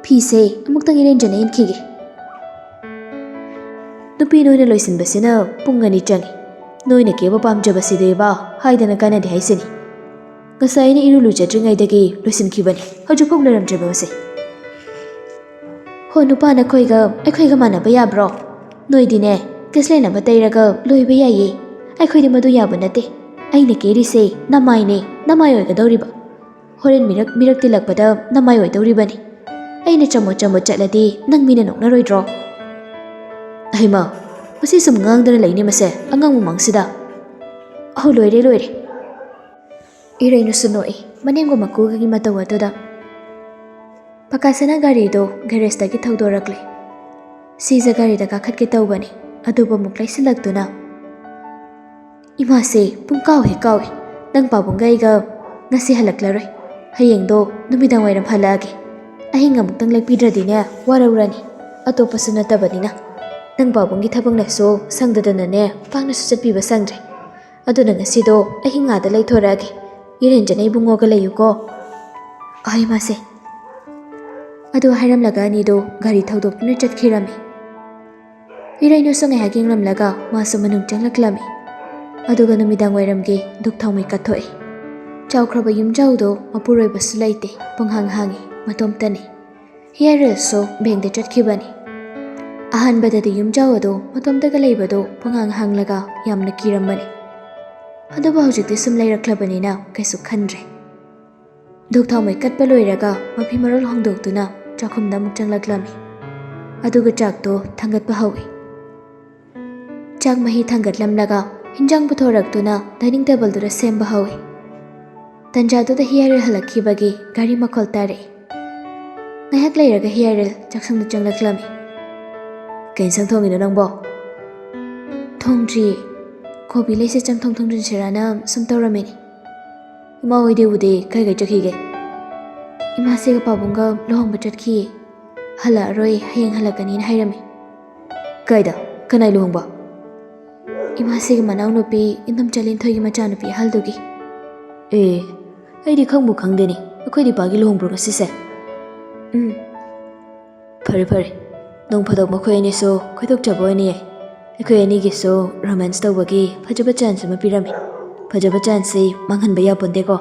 ꯐꯤꯁꯦ ꯑꯃꯨꯛꯇꯪ ꯏꯔꯦꯟꯖꯅ ꯏꯟꯈꯤꯒꯦ꯫" "ꯅꯨꯄꯤ ꯅꯣꯏꯅ ꯂꯣꯏꯁꯤꯟꯕꯁꯤꯅ ꯄꯨꯡ ꯑꯅꯤ ꯆꯪꯉꯤ꯫ ꯅꯣꯏꯅ ꯀꯦꯕ ꯄꯥꯝꯖꯕꯁꯤꯗꯤꯕ ꯍꯥꯏꯗꯅ ꯀꯥꯟꯅꯗꯦ ꯍꯥꯏꯁꯤꯅꯤ꯫ ꯉꯁꯥꯏ ꯑꯩꯅ ꯏꯔꯨ ꯂꯨꯖꯗ꯭ꯔꯤꯉꯩꯗꯒꯤ ꯂꯣꯏꯁꯤꯟꯈꯤꯕꯅꯤ, ꯍꯧꯖꯤꯛꯐꯥꯎ ꯂꯣꯏꯔꯝꯗ꯭ꯔꯤꯕ ꯑꯁꯦ꯫" ꯍꯣ, ꯅꯨꯄꯥ ꯅꯈꯣꯏꯒ ꯑꯩꯈꯣꯏꯒ ꯃꯥꯟꯅꯕ ꯌꯥꯕ꯭ꯔꯣ? ꯅꯣꯏꯗꯤꯅꯦ, ꯀꯦꯁꯂꯦꯟ ꯑꯃ ꯇꯩꯔꯒ ꯂꯣꯏꯕ ꯌꯥꯏꯌꯦ꯫ ꯑꯩꯈꯣꯏꯗꯤ ꯃꯗꯨ ꯌꯥꯕ ꯅꯠꯇꯦ꯫ ꯑꯩꯅ ꯀꯦꯔꯤꯁꯦ ꯅꯃꯥꯏꯅꯦ, ꯅꯃꯥꯏ ꯑꯣꯏꯒꯗꯧꯔꯤꯕ꯫ ꯍꯣꯔꯦꯟ ꯃꯤꯔꯛ ꯃꯤꯔꯛ ꯇꯤꯜꯂꯛꯄꯗ ꯅꯃꯥꯏ ꯑꯣꯏꯗꯧꯔꯤꯕꯅꯤ꯫ ꯑꯩꯅ ꯆꯝꯃꯣꯠ ꯆꯝꯃꯣꯠ ꯆꯠꯂꯗꯤ ꯅꯪ ꯃꯤꯅ ꯅꯣꯛꯅꯔꯣꯏꯗ꯭ꯔꯣ? ꯍꯩꯃꯥ, ꯃꯁꯤ ꯁꯨꯝ ꯉꯥꯡꯗꯅ ꯂꯩꯅꯦ ꯃꯁꯦ, ꯑꯉꯥꯡ ꯃꯃꯥꯡꯁꯤꯗ꯫ ꯑꯍꯧ, ꯂꯣꯏꯔꯦ, ꯂꯣꯏꯔꯦ꯫ ꯏꯔꯩꯅꯨꯁꯨ ꯅꯣꯛꯏ, ꯃꯅꯦꯝꯒ ꯃꯀꯨꯒꯒꯤ ꯃꯇꯧ ꯑꯗꯨꯗ꯫ ꯄꯀꯥꯁꯅ ꯒꯥꯔꯤꯗꯣ ꯒꯦꯔꯦꯖꯇꯒꯤ ꯊꯧꯗꯣꯔꯛꯂꯦ꯫ ꯁꯤꯖ ꯒꯥꯔꯤꯗ ꯀꯥꯈꯠꯀꯦ ꯇꯧꯕꯅꯤ, ꯑꯗꯨꯕꯨ ꯑꯃꯨꯛ ꯂꯩꯁꯤꯜꯂꯛꯇꯨꯅ, "ꯏꯃꯥꯁꯦ ꯄꯨꯡ ꯀꯥꯎ ꯍꯦꯛ ꯀꯥꯎꯏ꯫ ꯅꯪ ꯄꯥꯕꯨꯡꯒ ꯑꯩꯒ ꯉꯁꯤ ꯍꯜꯂꯛꯂꯔꯣꯏ꯫ ꯍꯌꯦꯡꯗꯣ ꯅꯨꯃꯤꯗꯥꯡ ꯋꯥꯏꯔꯝ ꯍꯜꯂꯛꯑꯒꯦ꯫ ꯑꯍꯤꯡ ꯑꯃꯨꯛꯇꯪ ꯂꯦꯛꯄꯤꯗ꯭ꯔꯗꯤꯅꯦ, ꯋꯥꯔꯧꯔꯅꯤ꯫ ꯑꯇꯣꯞꯄꯁꯨ ꯅꯠꯇꯕꯅꯤꯅ꯫ ꯅꯪ ꯄꯥꯕꯨꯡꯒꯤ ꯊꯕꯛꯅꯁꯨ ꯁꯪꯗꯗꯅꯅꯦ, ꯄꯥꯛꯅꯁꯨ ꯆꯠꯄꯤꯕ ꯁꯪꯗ꯭ꯔꯦ꯫ ꯑꯗꯨꯅ ꯉꯁꯤꯗꯣ ꯑꯍꯤꯡ ꯑꯥꯗ ꯂꯩꯊꯣꯔꯛꯑꯒꯦ꯫ ꯏꯔꯦꯟꯖꯅ ꯏꯕꯨꯡꯉꯣꯒ ꯂꯩꯌꯨꯀꯣ꯫" "ꯑꯍꯣꯏ, ꯃꯥꯁꯦ꯫" ꯑꯗꯨ ꯍꯥꯏꯔꯝꯂꯒ ꯑꯅꯤꯗꯣ ꯒꯥꯔꯤ ꯊꯧꯗꯣꯛꯇꯨꯅ ꯆꯠꯈꯤꯔꯝꯃꯤ꯫ ꯏꯔꯩꯅꯨꯁꯨ ꯉꯥꯏꯍꯥꯛ ꯌꯦꯡꯂꯝꯂꯒ ꯃꯥꯁꯨ ꯃꯅꯨꯡ ꯆꯪꯂꯛꯂꯝꯃꯤ꯫ ꯑꯗꯨꯒ ꯅꯨꯃꯤꯗꯥꯡ ꯋꯥꯏꯔꯝꯒꯤ ꯙꯨꯛ ꯊꯥꯎꯃꯩ ꯀꯠꯊꯣꯛꯏ꯫ ꯆꯥꯎꯈ꯭ꯔꯕ ꯌꯨꯝꯖꯥꯎꯗꯣ ꯃꯄꯨꯔꯣꯏꯕꯁꯨ ꯂꯩꯇꯦ, ꯄꯨꯡꯍꯥꯡ ꯍꯥꯡꯉꯤ, ꯃꯇꯣꯝꯇꯅꯤ꯫ ꯍꯤꯌꯥꯔꯦꯜꯁꯨ ꯕꯦꯡꯗ ꯆꯠꯈꯤꯕꯅꯤ꯫ ꯑꯍꯥꯟꯕꯗꯗꯤ ꯌꯨꯝꯖꯥꯎ ꯑꯗꯨ ꯃꯇꯣꯝꯇꯒ ꯂꯩꯕꯗꯨ ꯄꯨꯡꯍꯥꯡ ꯍꯥꯡꯂꯒ ꯌꯥꯝꯅ ꯀꯤꯔꯝꯕꯅꯤ꯫ ꯑꯗꯨꯕꯨ ꯍꯧꯖꯤꯛꯇꯤ ꯁꯨꯝ ꯂꯩꯔꯛꯂꯕꯅꯤꯅ ꯀꯩꯁꯨ ꯈꯟꯗ꯭ꯔꯦ꯫ ꯙꯨꯛ ꯊꯥꯎꯃꯩ ꯀꯠꯄ ꯂꯣꯏꯔꯒ ꯃꯐꯤ ꯃꯔꯣꯜ ꯍꯣꯡꯗꯣꯛꯇꯨꯅ ꯆꯥꯛꯈꯨꯝꯗ ꯑꯃꯨꯛ ꯆꯪꯂꯛꯂꯝꯃꯤ꯫ ꯑꯗꯨꯒ ꯆꯥꯛꯇꯣ ꯊꯥꯡꯒꯠꯄ ꯍꯧꯏ꯫ ꯆꯥꯛ ꯃꯍꯤ ꯊꯥꯡꯒꯠꯂꯝꯂꯒ ꯍꯤꯟꯖꯥꯡ ꯄꯨꯊꯣꯔꯛꯇꯨꯅ ꯗꯥꯏꯅꯤꯡ ꯇꯦꯕꯜꯗꯨꯗ ꯁꯦꯝꯕ ꯍꯧꯏ꯫ ꯇꯟꯖꯥꯗꯨꯗ ꯍꯤꯌꯥꯔꯦꯜ ꯍꯜꯂꯛꯈꯤꯕꯒꯤ ꯒꯥꯔꯤ ꯃꯈꯣꯜ ꯇꯥꯔꯛꯏ꯫ ꯉꯥꯏꯍꯥꯛ ꯂꯩꯔꯒ ꯍꯤꯌꯥꯔꯦꯜ ꯆꯥꯛꯁꯪꯗ ꯆꯪꯂꯛꯂꯝꯃꯤ꯫ "ꯀꯩ ꯏꯟꯁꯥꯡ ꯊꯣꯡꯉꯤꯅꯣ ꯅꯪꯕꯣ?" "ꯊꯣꯡꯗ꯭ꯔꯤꯌꯦ꯫ ꯀꯣꯕꯤ ꯂꯩꯁꯦ ꯆꯝꯊꯣꯡ ꯊꯣꯡꯖꯤꯟꯁꯤꯔꯥꯅ ꯁꯨꯝ ꯇꯧꯔꯝꯃꯤꯅꯤ꯫" "ꯏꯃꯥ ꯍꯣꯏꯗꯤ ꯎꯗꯦ, ꯀꯥꯏ ꯀꯥꯏ ꯆꯠꯈꯤꯒꯦ?" "ꯏꯃꯥꯁꯤꯒ ꯄꯥꯕꯨꯡꯒ ꯂꯨꯍꯣꯡꯕ ꯆꯠꯈꯤꯌꯦ꯫ ꯍꯜꯂꯛꯑꯔꯣꯏ, ꯍꯌꯦꯡ ꯍꯜꯂꯛꯀꯅꯤꯅ ꯍꯥꯏꯔꯝꯃꯤ꯫" "ꯀꯥꯏꯗ? ꯀꯅꯥꯏ ꯂꯨꯍꯣꯡꯕ?" "ꯏꯃꯥꯁꯤꯒꯤ ꯃꯅꯥꯎꯅꯨꯄꯤ ꯏꯟꯗꯣꯝꯆꯥ ꯂꯤꯟꯊꯣꯏꯒꯤ ꯃꯆꯥꯅꯨꯄꯤ ꯑꯍꯜꯗꯨꯒꯤ꯫" "ꯑꯦ, ꯑꯩꯗꯤ ꯈꯪꯕꯨ ꯈꯪꯗꯦꯅꯦ, ꯑꯩꯈꯣꯏ ꯗꯤꯄꯥꯒꯤ ꯂꯨꯍꯣꯡꯕ꯭ꯔꯣ ꯉꯁꯤꯁꯦ?" "ꯎꯝ꯫" "ꯐꯔꯦ ꯐꯔꯦ, ꯅꯣꯡ ꯐꯥꯗꯣꯛ ꯃꯈꯣꯏ ꯑꯅꯤꯁꯨ ꯀꯣꯏꯊꯣꯛꯆꯕ ꯑꯣꯏꯅ ꯌꯥꯏ꯫ ꯑꯩꯈꯣꯏ ꯑꯅꯤꯒꯤꯁꯨ ꯔꯣꯃꯥꯟꯁ ꯇꯧꯕꯒꯤ ꯐꯖꯕ ꯆꯥꯟꯁ ꯑꯃ ꯄꯤꯔꯝꯃꯤ꯫ ꯐꯖꯕ ꯆꯥꯟꯁꯁꯤ ꯃꯥꯡꯍꯟꯕ ꯌꯥꯄꯣꯟꯇꯦꯀꯣ꯫"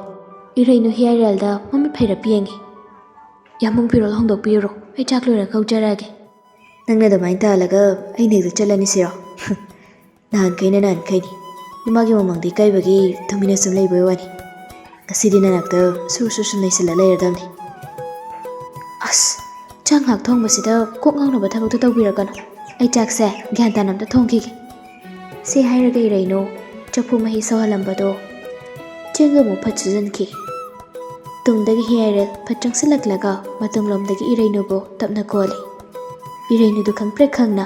ꯏꯔꯩꯅꯨ ꯍꯤꯌꯥꯔꯦꯜꯗ ꯃꯃꯤꯠ ꯐꯩꯔꯞ ꯌꯦꯡꯉꯤ꯫ ꯌꯥꯝꯕꯨꯡ, ꯐꯤꯔꯣꯜ ꯍꯣꯡꯗꯣꯛꯄꯤꯔꯨꯔꯣ, ꯑꯩ ꯆꯥꯛ ꯂꯣꯏꯔ ꯀꯧꯖꯔꯛꯑꯒꯦ꯫ ꯅꯪꯅ ꯑꯗꯨꯃꯥꯏꯅ ꯇꯥꯍꯜꯂꯒ ꯑꯩꯅ ꯍꯦꯛꯇ ꯆꯠꯂꯅꯤ ꯁꯤꯔꯣ? ꯅꯍꯥꯟꯈꯩꯅ ꯅꯍꯥꯟꯈꯩꯅꯤ꯫ ꯏꯃꯥꯒꯤ ꯃꯃꯥꯡꯗ ꯏꯀꯥꯏꯕꯒꯤ ꯇꯨꯃꯤꯟꯅ ꯁꯨꯝ ꯂꯩꯕꯩ ꯋꯥꯅꯤ꯫ ꯉꯁꯤꯗꯤ ꯅꯅꯥꯛꯇ ꯁꯨꯔ ꯁꯨꯔ ꯁꯨꯝ ꯂꯩꯁꯤꯜꯂ ꯂꯩꯔꯗꯝꯅꯤ꯫ ꯑꯁ, ꯆꯥꯛ ꯉꯥꯏꯍꯥꯛ ꯊꯣꯡꯕꯁꯤꯗ ꯀꯣꯛ ꯉꯥꯎꯅꯕ ꯊꯕꯛꯇꯣ ꯇꯧꯕꯤꯔꯛꯀꯅꯨ꯫ ꯑꯩ ꯆꯥꯛꯁꯦ ꯒ꯭ꯌꯥꯟ ꯇꯥꯅ ꯑꯝꯇ ꯊꯣꯡꯈꯤꯒꯦ꯫ ꯁꯤ ꯍꯥꯏꯔꯒ ꯏꯔꯩꯅꯨ ꯆꯐꯨ ꯃꯍꯤ ꯁꯧꯍꯜꯂꯝꯕꯗꯣ ꯆꯦꯡꯒ ꯑꯃꯨꯛ ꯐꯠ ꯁꯨꯖꯟꯈꯤ꯫ ꯇꯨꯡꯗꯒꯤ ꯍꯤꯌꯥꯏꯔꯦꯜ ꯐꯠ ꯆꯪꯁꯤꯜꯂꯛꯂꯒ ꯃꯇꯨꯡꯂꯣꯝꯗꯒꯤ ꯏꯔꯩꯅꯨꯕꯨ ꯇꯞꯅ ꯀꯣꯜꯂꯤ꯫ ꯏꯔꯩꯅꯨꯗꯨ ꯈꯪꯄ꯭ꯔꯦꯛ ꯈꯪꯅ,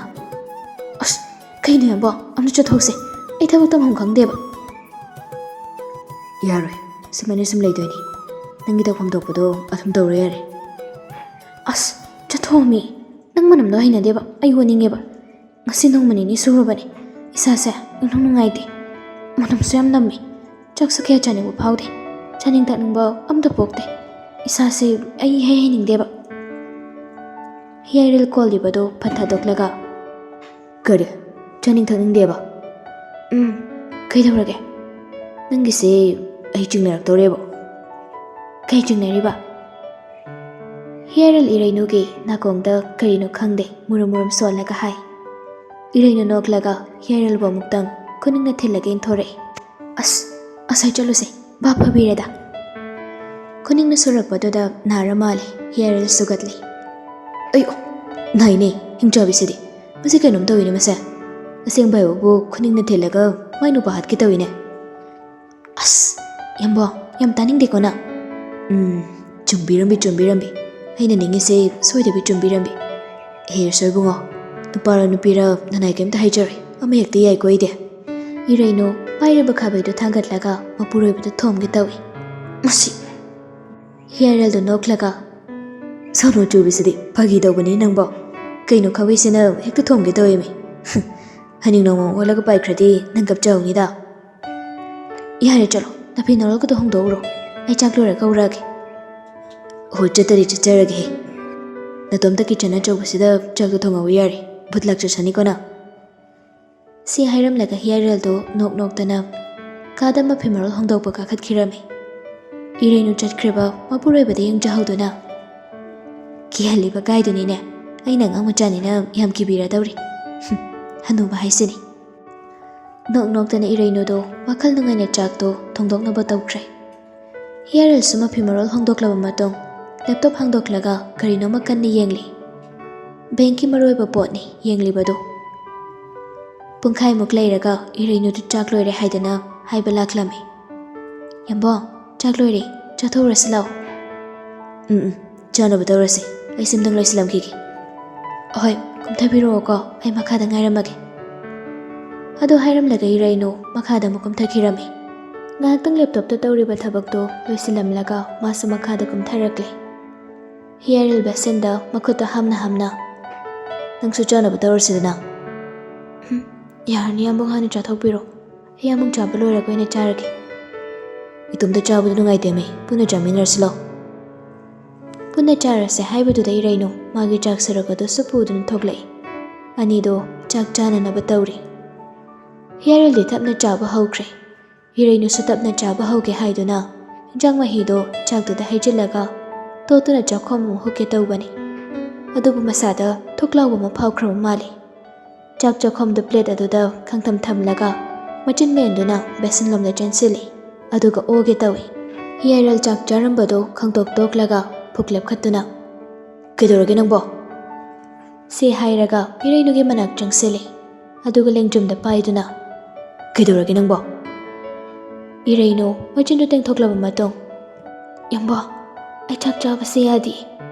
"ꯑꯁ, ꯀꯩꯅꯣ ꯌꯥꯝꯕꯣ? ꯑꯝꯇ ꯆꯠꯊꯣꯛꯁꯦ, ꯑꯩ ꯊꯕꯛ ꯇꯧꯐꯝ ꯈꯪꯗꯦꯕ꯫" "ꯌꯥꯔꯣꯏ, ꯁꯨꯃꯥꯏꯅ ꯁꯨꯝ ꯂꯩꯗꯣꯏꯅꯤ꯫ ꯅꯪꯒꯤ ꯇꯧꯐꯝ ꯊꯣꯛꯄꯗꯣ ꯑꯗꯨꯝ ꯇꯧꯔꯣ ꯌꯥꯔꯦ꯫" "ꯑꯁ, ꯆꯠꯊꯣꯛꯑꯃꯤ, ꯅꯪ ꯃꯅꯝꯗꯣ ꯍꯩꯅꯗꯦꯕ, ꯑꯩ ꯑꯣꯅꯤꯡꯉꯦꯕ꯫ ꯉꯁꯤ ꯅꯣꯡꯃ ꯅꯤꯅꯤ ꯁꯨꯔꯕꯅꯤ, ꯏꯁꯥꯁꯦ ꯏꯅꯨꯡ ꯅꯨꯡꯉꯥꯏꯇꯦ, ꯃꯅꯝꯁꯨ ꯌꯥꯝ ꯅꯝꯃꯤ, ꯆꯥꯛꯁꯨ ꯀꯌꯥ ꯆꯥꯅꯤꯡꯕ ꯐꯥꯎꯗꯦ, ꯆꯥꯅꯤꯡ ꯊꯛꯅꯤꯡꯕ ꯑꯝꯇ ꯄꯣꯛꯇꯦ, ꯏꯁꯥꯁꯦ ꯑꯩ ꯏꯍꯩ ꯍꯩꯅꯤꯡꯗꯦꯕ꯫" ꯍꯤꯌꯥꯏꯔꯦꯜ ꯀꯣꯜꯂꯤꯕꯗꯨ ꯐꯠ ꯊꯥꯗꯣꯛꯂꯒ, "ꯀꯔꯤ? ꯆꯥꯅꯤꯡ ꯊꯛꯅꯤꯡꯗꯦꯕ? ꯎꯝ, ꯀꯩꯗꯧꯔꯒꯦ? ꯅꯪꯒꯤꯁꯦ ꯑꯩ ꯆꯤꯡꯅꯔꯛꯇꯧꯔꯦꯕꯣ꯫" "ꯀꯩ ꯆꯤꯡꯅꯔꯤꯕ?" ꯍꯤꯌꯥꯏꯔꯦꯜ ꯏꯔꯩꯅꯨꯒꯤ ꯅꯥꯀꯣꯡꯗ ꯀꯔꯤꯅꯣ ꯈꯪꯗꯦ ꯃꯨꯔꯨꯝ ꯃꯨꯔꯨꯝ ꯁꯣꯜꯂꯒ ꯍꯥꯏ꯫ ꯏꯔꯩꯅꯨ ꯅꯣꯛꯂꯒ ꯍꯤꯌꯥꯏꯔꯦꯜꯕꯨ ꯑꯃꯨꯛꯇꯪ ꯈꯨꯅꯤꯡꯅ ꯊꯤꯜꯂꯒ ꯏꯟꯊꯣꯔꯛꯏ꯫ "ꯑꯁ, ꯑꯁꯥꯏ ꯆꯠꯂꯨꯁꯦ, ꯚꯥꯞ ꯐꯕꯤꯔꯦꯗ꯫" ꯈꯨꯅꯤꯡꯅ ꯁꯨꯔꯛꯄꯗꯨꯗ ꯅꯥꯔ ꯃꯥꯜꯂꯦ ꯍꯤꯌꯥꯏꯔꯦꯜ ꯁꯨꯒꯠꯂꯤ꯫ "ꯑꯩ, ꯅꯥꯏꯅꯦ, ꯍꯤꯡꯆꯥꯕꯤꯁꯤꯗꯤ꯫ ꯃꯁꯤ ꯀꯩꯅꯣꯝ ꯇꯧꯏꯅꯦ ꯃꯁꯦ꯫ ꯑꯁꯦꯡꯕ ꯍꯥꯏꯕꯕꯨ ꯈꯨꯅꯤꯡꯅ ꯊꯤꯜꯂꯒ ꯃꯥꯏ ꯅꯨꯄꯥ ꯍꯥꯠꯀꯦ ꯇꯧꯏꯅꯦ꯫" "ꯑꯁ, ꯌꯥꯝꯕꯣ, ꯌꯥꯝ ꯇꯥꯅꯤꯡꯗꯦꯀꯣ ꯅꯪ꯫" "ꯎꯝ, ꯆꯨꯝꯕꯤꯔꯝꯕꯤ, ꯆꯨꯝꯕꯤꯔꯝꯕꯤ꯫ ꯑꯩꯅ ꯅꯤꯡꯉꯤꯁꯦ ꯁꯣꯏꯗꯕꯤ ꯆꯨꯝꯕꯤꯔꯝꯕꯤ꯫ ꯍꯦ ꯏꯁꯣꯔ ꯏꯕꯨꯡꯉꯣ, ꯅꯨꯄꯥꯔ ꯅꯨꯄꯤꯔ ꯅꯅꯥꯏ ꯀꯩꯝꯇ ꯍꯥꯏꯖꯔꯣꯏ, ꯑꯃ ꯍꯦꯛꯇ ꯌꯥꯏꯀꯣ ꯑꯩꯗꯤ꯫" ꯏꯔꯩꯅꯨ ꯄꯥꯏꯔꯤꯕ ꯈꯥꯕꯩꯗꯨ ꯊꯥꯡꯒꯠꯂꯒ ꯃꯄꯨꯔꯣꯏꯕꯗ ꯊꯣꯝꯒꯦ ꯇꯧꯏ꯫ "ꯃꯁꯤ!" ꯍꯤꯌꯥꯏꯔꯦꯜꯗꯨ ꯅꯣꯛꯂꯒ, "ꯁꯣꯅꯣ ꯆꯨꯕꯤꯁꯤꯗꯤ, ꯐꯥꯒꯤ ꯇꯧꯕꯅꯤ ꯅꯪꯕꯣ꯫ ꯀꯩꯅꯣ ꯈꯥꯕꯩꯁꯤꯅ ꯍꯦꯛꯇ ꯊꯣꯝꯒꯦ ꯇꯧꯏꯃꯤ꯫ ꯍꯅꯤꯡ ꯅꯣꯡꯃ ꯑꯣꯜꯂꯒ ꯄꯥꯏꯈ꯭ꯔꯗꯤ ꯅꯪ ꯀꯞꯆꯍꯧꯅꯤꯗ꯫" "ꯌꯥꯔꯦ, ꯆꯠꯂꯣ, ꯅꯐꯤ ꯅꯔꯣꯜꯒꯗꯣ ꯍꯣꯡꯗꯣꯛꯎꯔꯣ, ꯑꯩ ꯆꯥꯛ ꯂꯣꯏꯔ ꯀꯧꯔꯛꯑꯒꯦ꯫" "ꯍꯣꯏ, ꯆꯠꯇꯗꯤ ꯆꯠꯆꯔꯒꯦꯍꯦ꯫ ꯅꯇꯣꯝꯇ ꯀꯤꯠꯆꯟ ꯑꯆꯧꯕꯁꯤꯗ ꯆꯥꯛꯇꯣ ꯊꯣꯡꯍꯧꯕ ꯌꯥꯔꯦ, ꯚꯨꯠ ꯂꯥꯛꯆꯁꯅꯤꯀꯣ ꯅꯪ꯫" ꯁꯤ ꯍꯥꯏꯔꯝꯂꯒ ꯍꯤꯌꯥꯏꯔꯦꯜꯗꯨ ꯅꯣꯛ ꯅꯣꯛꯇꯅ ꯀꯥꯗ ꯃꯐꯤ ꯃꯔꯣꯜ ꯍꯣꯡꯗꯣꯛꯄ ꯀꯥꯈꯠꯈꯤꯔꯝꯃꯤ꯫ ꯏꯔꯩꯅꯨ ꯆꯠꯈ꯭ꯔꯤꯕ ꯃꯄꯨꯔꯣꯏꯕꯗ ꯌꯦꯡꯖꯍꯧꯗꯨꯅ, ꯀꯤꯍꯜꯂꯤꯕ ꯀꯥꯏꯗꯨꯅꯤꯅꯦ꯫ ꯑꯩꯅ ꯑꯉꯥꯡ ꯃꯆꯥꯅꯤꯅ ꯌꯥꯝ ꯀꯤꯕꯤꯔꯗꯧꯔꯤ꯫ ꯍꯅꯨꯕ ꯍꯥꯏꯁꯤꯅꯤ꯫ ꯅꯣꯛ ꯅꯣꯛꯇꯅ ꯏꯔꯩꯅꯨꯗꯣ ꯋꯥꯈꯜ ꯅꯨꯡꯉꯥꯏꯅ ꯆꯥꯛꯇꯣ ꯊꯣꯡꯗꯣꯛꯅꯕ ꯇꯧꯈ꯭ꯔꯦ꯫ ꯍꯤꯌꯥꯔꯦꯜꯁꯨ ꯃꯐꯤ ꯃꯔꯣꯜ ꯍꯣꯡꯗꯣꯛꯂꯕ ꯃꯇꯨꯡ ꯂꯦꯞꯇꯣꯞ ꯍꯥꯡꯗꯣꯛꯂꯒ ꯀꯔꯤꯅꯣꯃ ꯀꯟꯅ ꯌꯦꯡꯂꯤ꯫ ꯕꯦꯡꯀꯤ ꯃꯔꯨꯑꯣꯏꯕ ꯄꯣꯠꯅꯤ ꯌꯦꯡꯂꯤꯕꯗꯨ꯫ ꯄꯨꯡꯈꯥꯏꯃꯨꯛ ꯂꯩꯔꯒ ꯏꯔꯩꯅꯨꯗꯨ ꯆꯥꯛ ꯂꯣꯏꯔꯦ ꯍꯥꯏꯗꯅ ꯍꯥꯏꯕ ꯂꯥꯛꯂꯝꯃꯤ꯫ "ꯌꯥꯝꯕꯣ, ꯆꯥꯛ ꯂꯣꯏꯔꯦ, ꯆꯥꯊꯣꯛꯎꯔꯁꯤ ꯂꯥꯛꯑꯣ꯫" "ꯎꯝ ꯎꯝ, ꯆꯥꯅꯕ ꯇꯧꯔꯁꯤ, ꯑꯩ ꯁꯤꯝꯇꯪ ꯂꯣꯏꯁꯤꯜꯂꯝꯈꯤꯒꯦ꯫" "ꯑꯍꯣꯏ, ꯀꯨꯝꯊꯕꯤꯔꯛꯑꯣꯀꯣ, ꯑꯩ ꯃꯈꯥꯗ ꯉꯥꯏꯔꯝꯃꯒꯦ꯫" ꯑꯗꯨ ꯍꯥꯏꯔꯝꯂꯒ ꯏꯔꯩꯅꯨ ꯃꯈꯥꯗ ꯑꯃꯨꯛ ꯀꯨꯝꯊꯈꯤꯔꯝꯃꯤ꯫ ꯉꯥꯏꯍꯥꯛꯇꯪ ꯂꯦꯞꯇꯣꯞꯇ ꯇꯧꯔꯤꯕ ꯊꯕꯛꯇꯣ ꯂꯣꯏꯁꯤꯜꯂꯝꯂꯒ ꯃꯥꯁꯨ ꯃꯈꯥꯗ ꯀꯨꯝꯊꯔꯛꯂꯦ꯫ ꯍꯤꯌꯥꯔꯦꯜ ꯕꯦꯁꯤꯟꯗ ꯃꯈꯨꯠꯇꯣ ꯍꯥꯝꯅ ꯍꯥꯝꯅ, "ꯅꯪꯁꯨ ꯆꯥꯅꯕ ꯇꯧꯔꯁꯤꯗꯅ꯫" "ꯎꯝ, ꯌꯥꯔꯅꯤ, ꯑꯃꯨꯛ ꯍꯥꯟꯅ ꯆꯥꯊꯣꯛꯄꯤꯔꯣ, ꯑꯩ ꯑꯃꯨꯛ ꯆꯥꯕ ꯂꯣꯏꯔꯒ ꯑꯣꯏꯅ ꯆꯥꯔꯒꯦ꯫" "ꯏꯇꯣꯝꯇ ꯆꯥꯕꯗꯨ ꯅꯨꯡꯉꯥꯏꯇꯦꯃꯤ, ꯄꯨꯟꯅ ꯆꯥꯃꯤꯟꯅꯔꯁꯤ ꯂꯥꯎ꯫" ꯄꯨꯟꯅ ꯆꯥꯔꯁꯦ ꯍꯥꯏꯕꯗꯨꯗ ꯏꯔꯩꯅꯨ ꯃꯥꯒꯤ ꯆꯥꯛ ꯁꯔꯨꯛ ꯑꯗꯨꯁꯨ ꯄꯨꯗꯨꯅ ꯊꯣꯛꯂꯛꯏ꯫ ꯑꯅꯤꯗꯣ ꯆꯥꯛ ꯆꯥꯅꯅꯕ ꯇꯧꯔꯤ꯫ ꯍꯤꯌꯥꯔꯦꯜꯗꯤ ꯇꯞꯅ ꯆꯥꯕ ꯍꯧꯈ꯭ꯔꯦ꯫ ꯏꯔꯩꯅꯨꯁꯨ ꯇꯞꯅ ꯆꯥꯕ ꯍꯧꯒꯦ ꯍꯥꯏꯗꯨꯅ ꯏꯟꯖꯥꯡ ꯃꯍꯤꯗꯣ ꯆꯥꯛꯇꯨꯗ ꯍꯩꯖꯤꯜꯂꯒ ꯇꯣꯠꯇꯨꯅ ꯆꯥꯛꯈꯣꯝ ꯑꯃꯨꯛ ꯍꯨꯛꯀꯦ ꯇꯧꯕꯅꯤ꯫ ꯑꯗꯨꯕꯨ ꯃꯁꯥꯗ ꯊꯨꯛ ꯂꯥꯎꯕ ꯑꯃ ꯐꯥꯎꯈ꯭ꯔꯕ ꯃꯥꯜꯂꯤ꯫ ꯆꯥꯛ ꯆꯥꯛꯈꯣꯝꯗꯨ ꯄ꯭ꯂꯦꯠ ꯑꯗꯨꯗ ꯈꯪꯊꯝ ꯊꯝꯂꯒ ꯃꯆꯤꯟ ꯃꯦꯟꯗꯨꯅ ꯕꯦꯁꯤꯟꯂꯣꯝꯗ ꯆꯦꯟꯁꯤꯜꯂꯤ꯫ ꯑꯗꯨꯒ ꯑꯣꯒꯦ ꯇꯧꯏ꯫ ꯍꯤꯌꯥꯔꯦꯜ ꯆꯥꯛ ꯆꯥꯔꯝꯕꯗꯨ ꯈꯪꯇꯣꯛ ꯇꯣꯛꯂꯒ ꯄꯨꯛ ꯂꯦꯞꯈꯠꯇꯨꯅ, "ꯀꯩꯗꯧꯔꯒꯦ ꯅꯪꯕꯣ?" ꯁꯤ ꯍꯥꯏꯔꯒ ꯏꯔꯩꯅꯨꯒꯤ ꯃꯅꯥꯛ ꯆꯪꯁꯤꯜꯂꯤ꯫ ꯑꯗꯨꯒ ꯂꯦꯡꯖꯨꯝꯗ ꯄꯥꯏꯗꯨꯅ, "ꯀꯩꯗꯧꯔꯒꯦ ꯅꯪꯕꯣ?" ꯏꯔꯩꯅꯨ ꯃꯆꯤꯟꯗꯨ ꯇꯦꯡꯊꯣꯛꯂꯕ ꯃꯇꯨꯡ, "ꯌꯥꯝꯕꯣ, ꯑꯩ ꯆꯥꯛ ꯆꯥꯕꯁꯦ ꯌꯥꯗꯦ꯫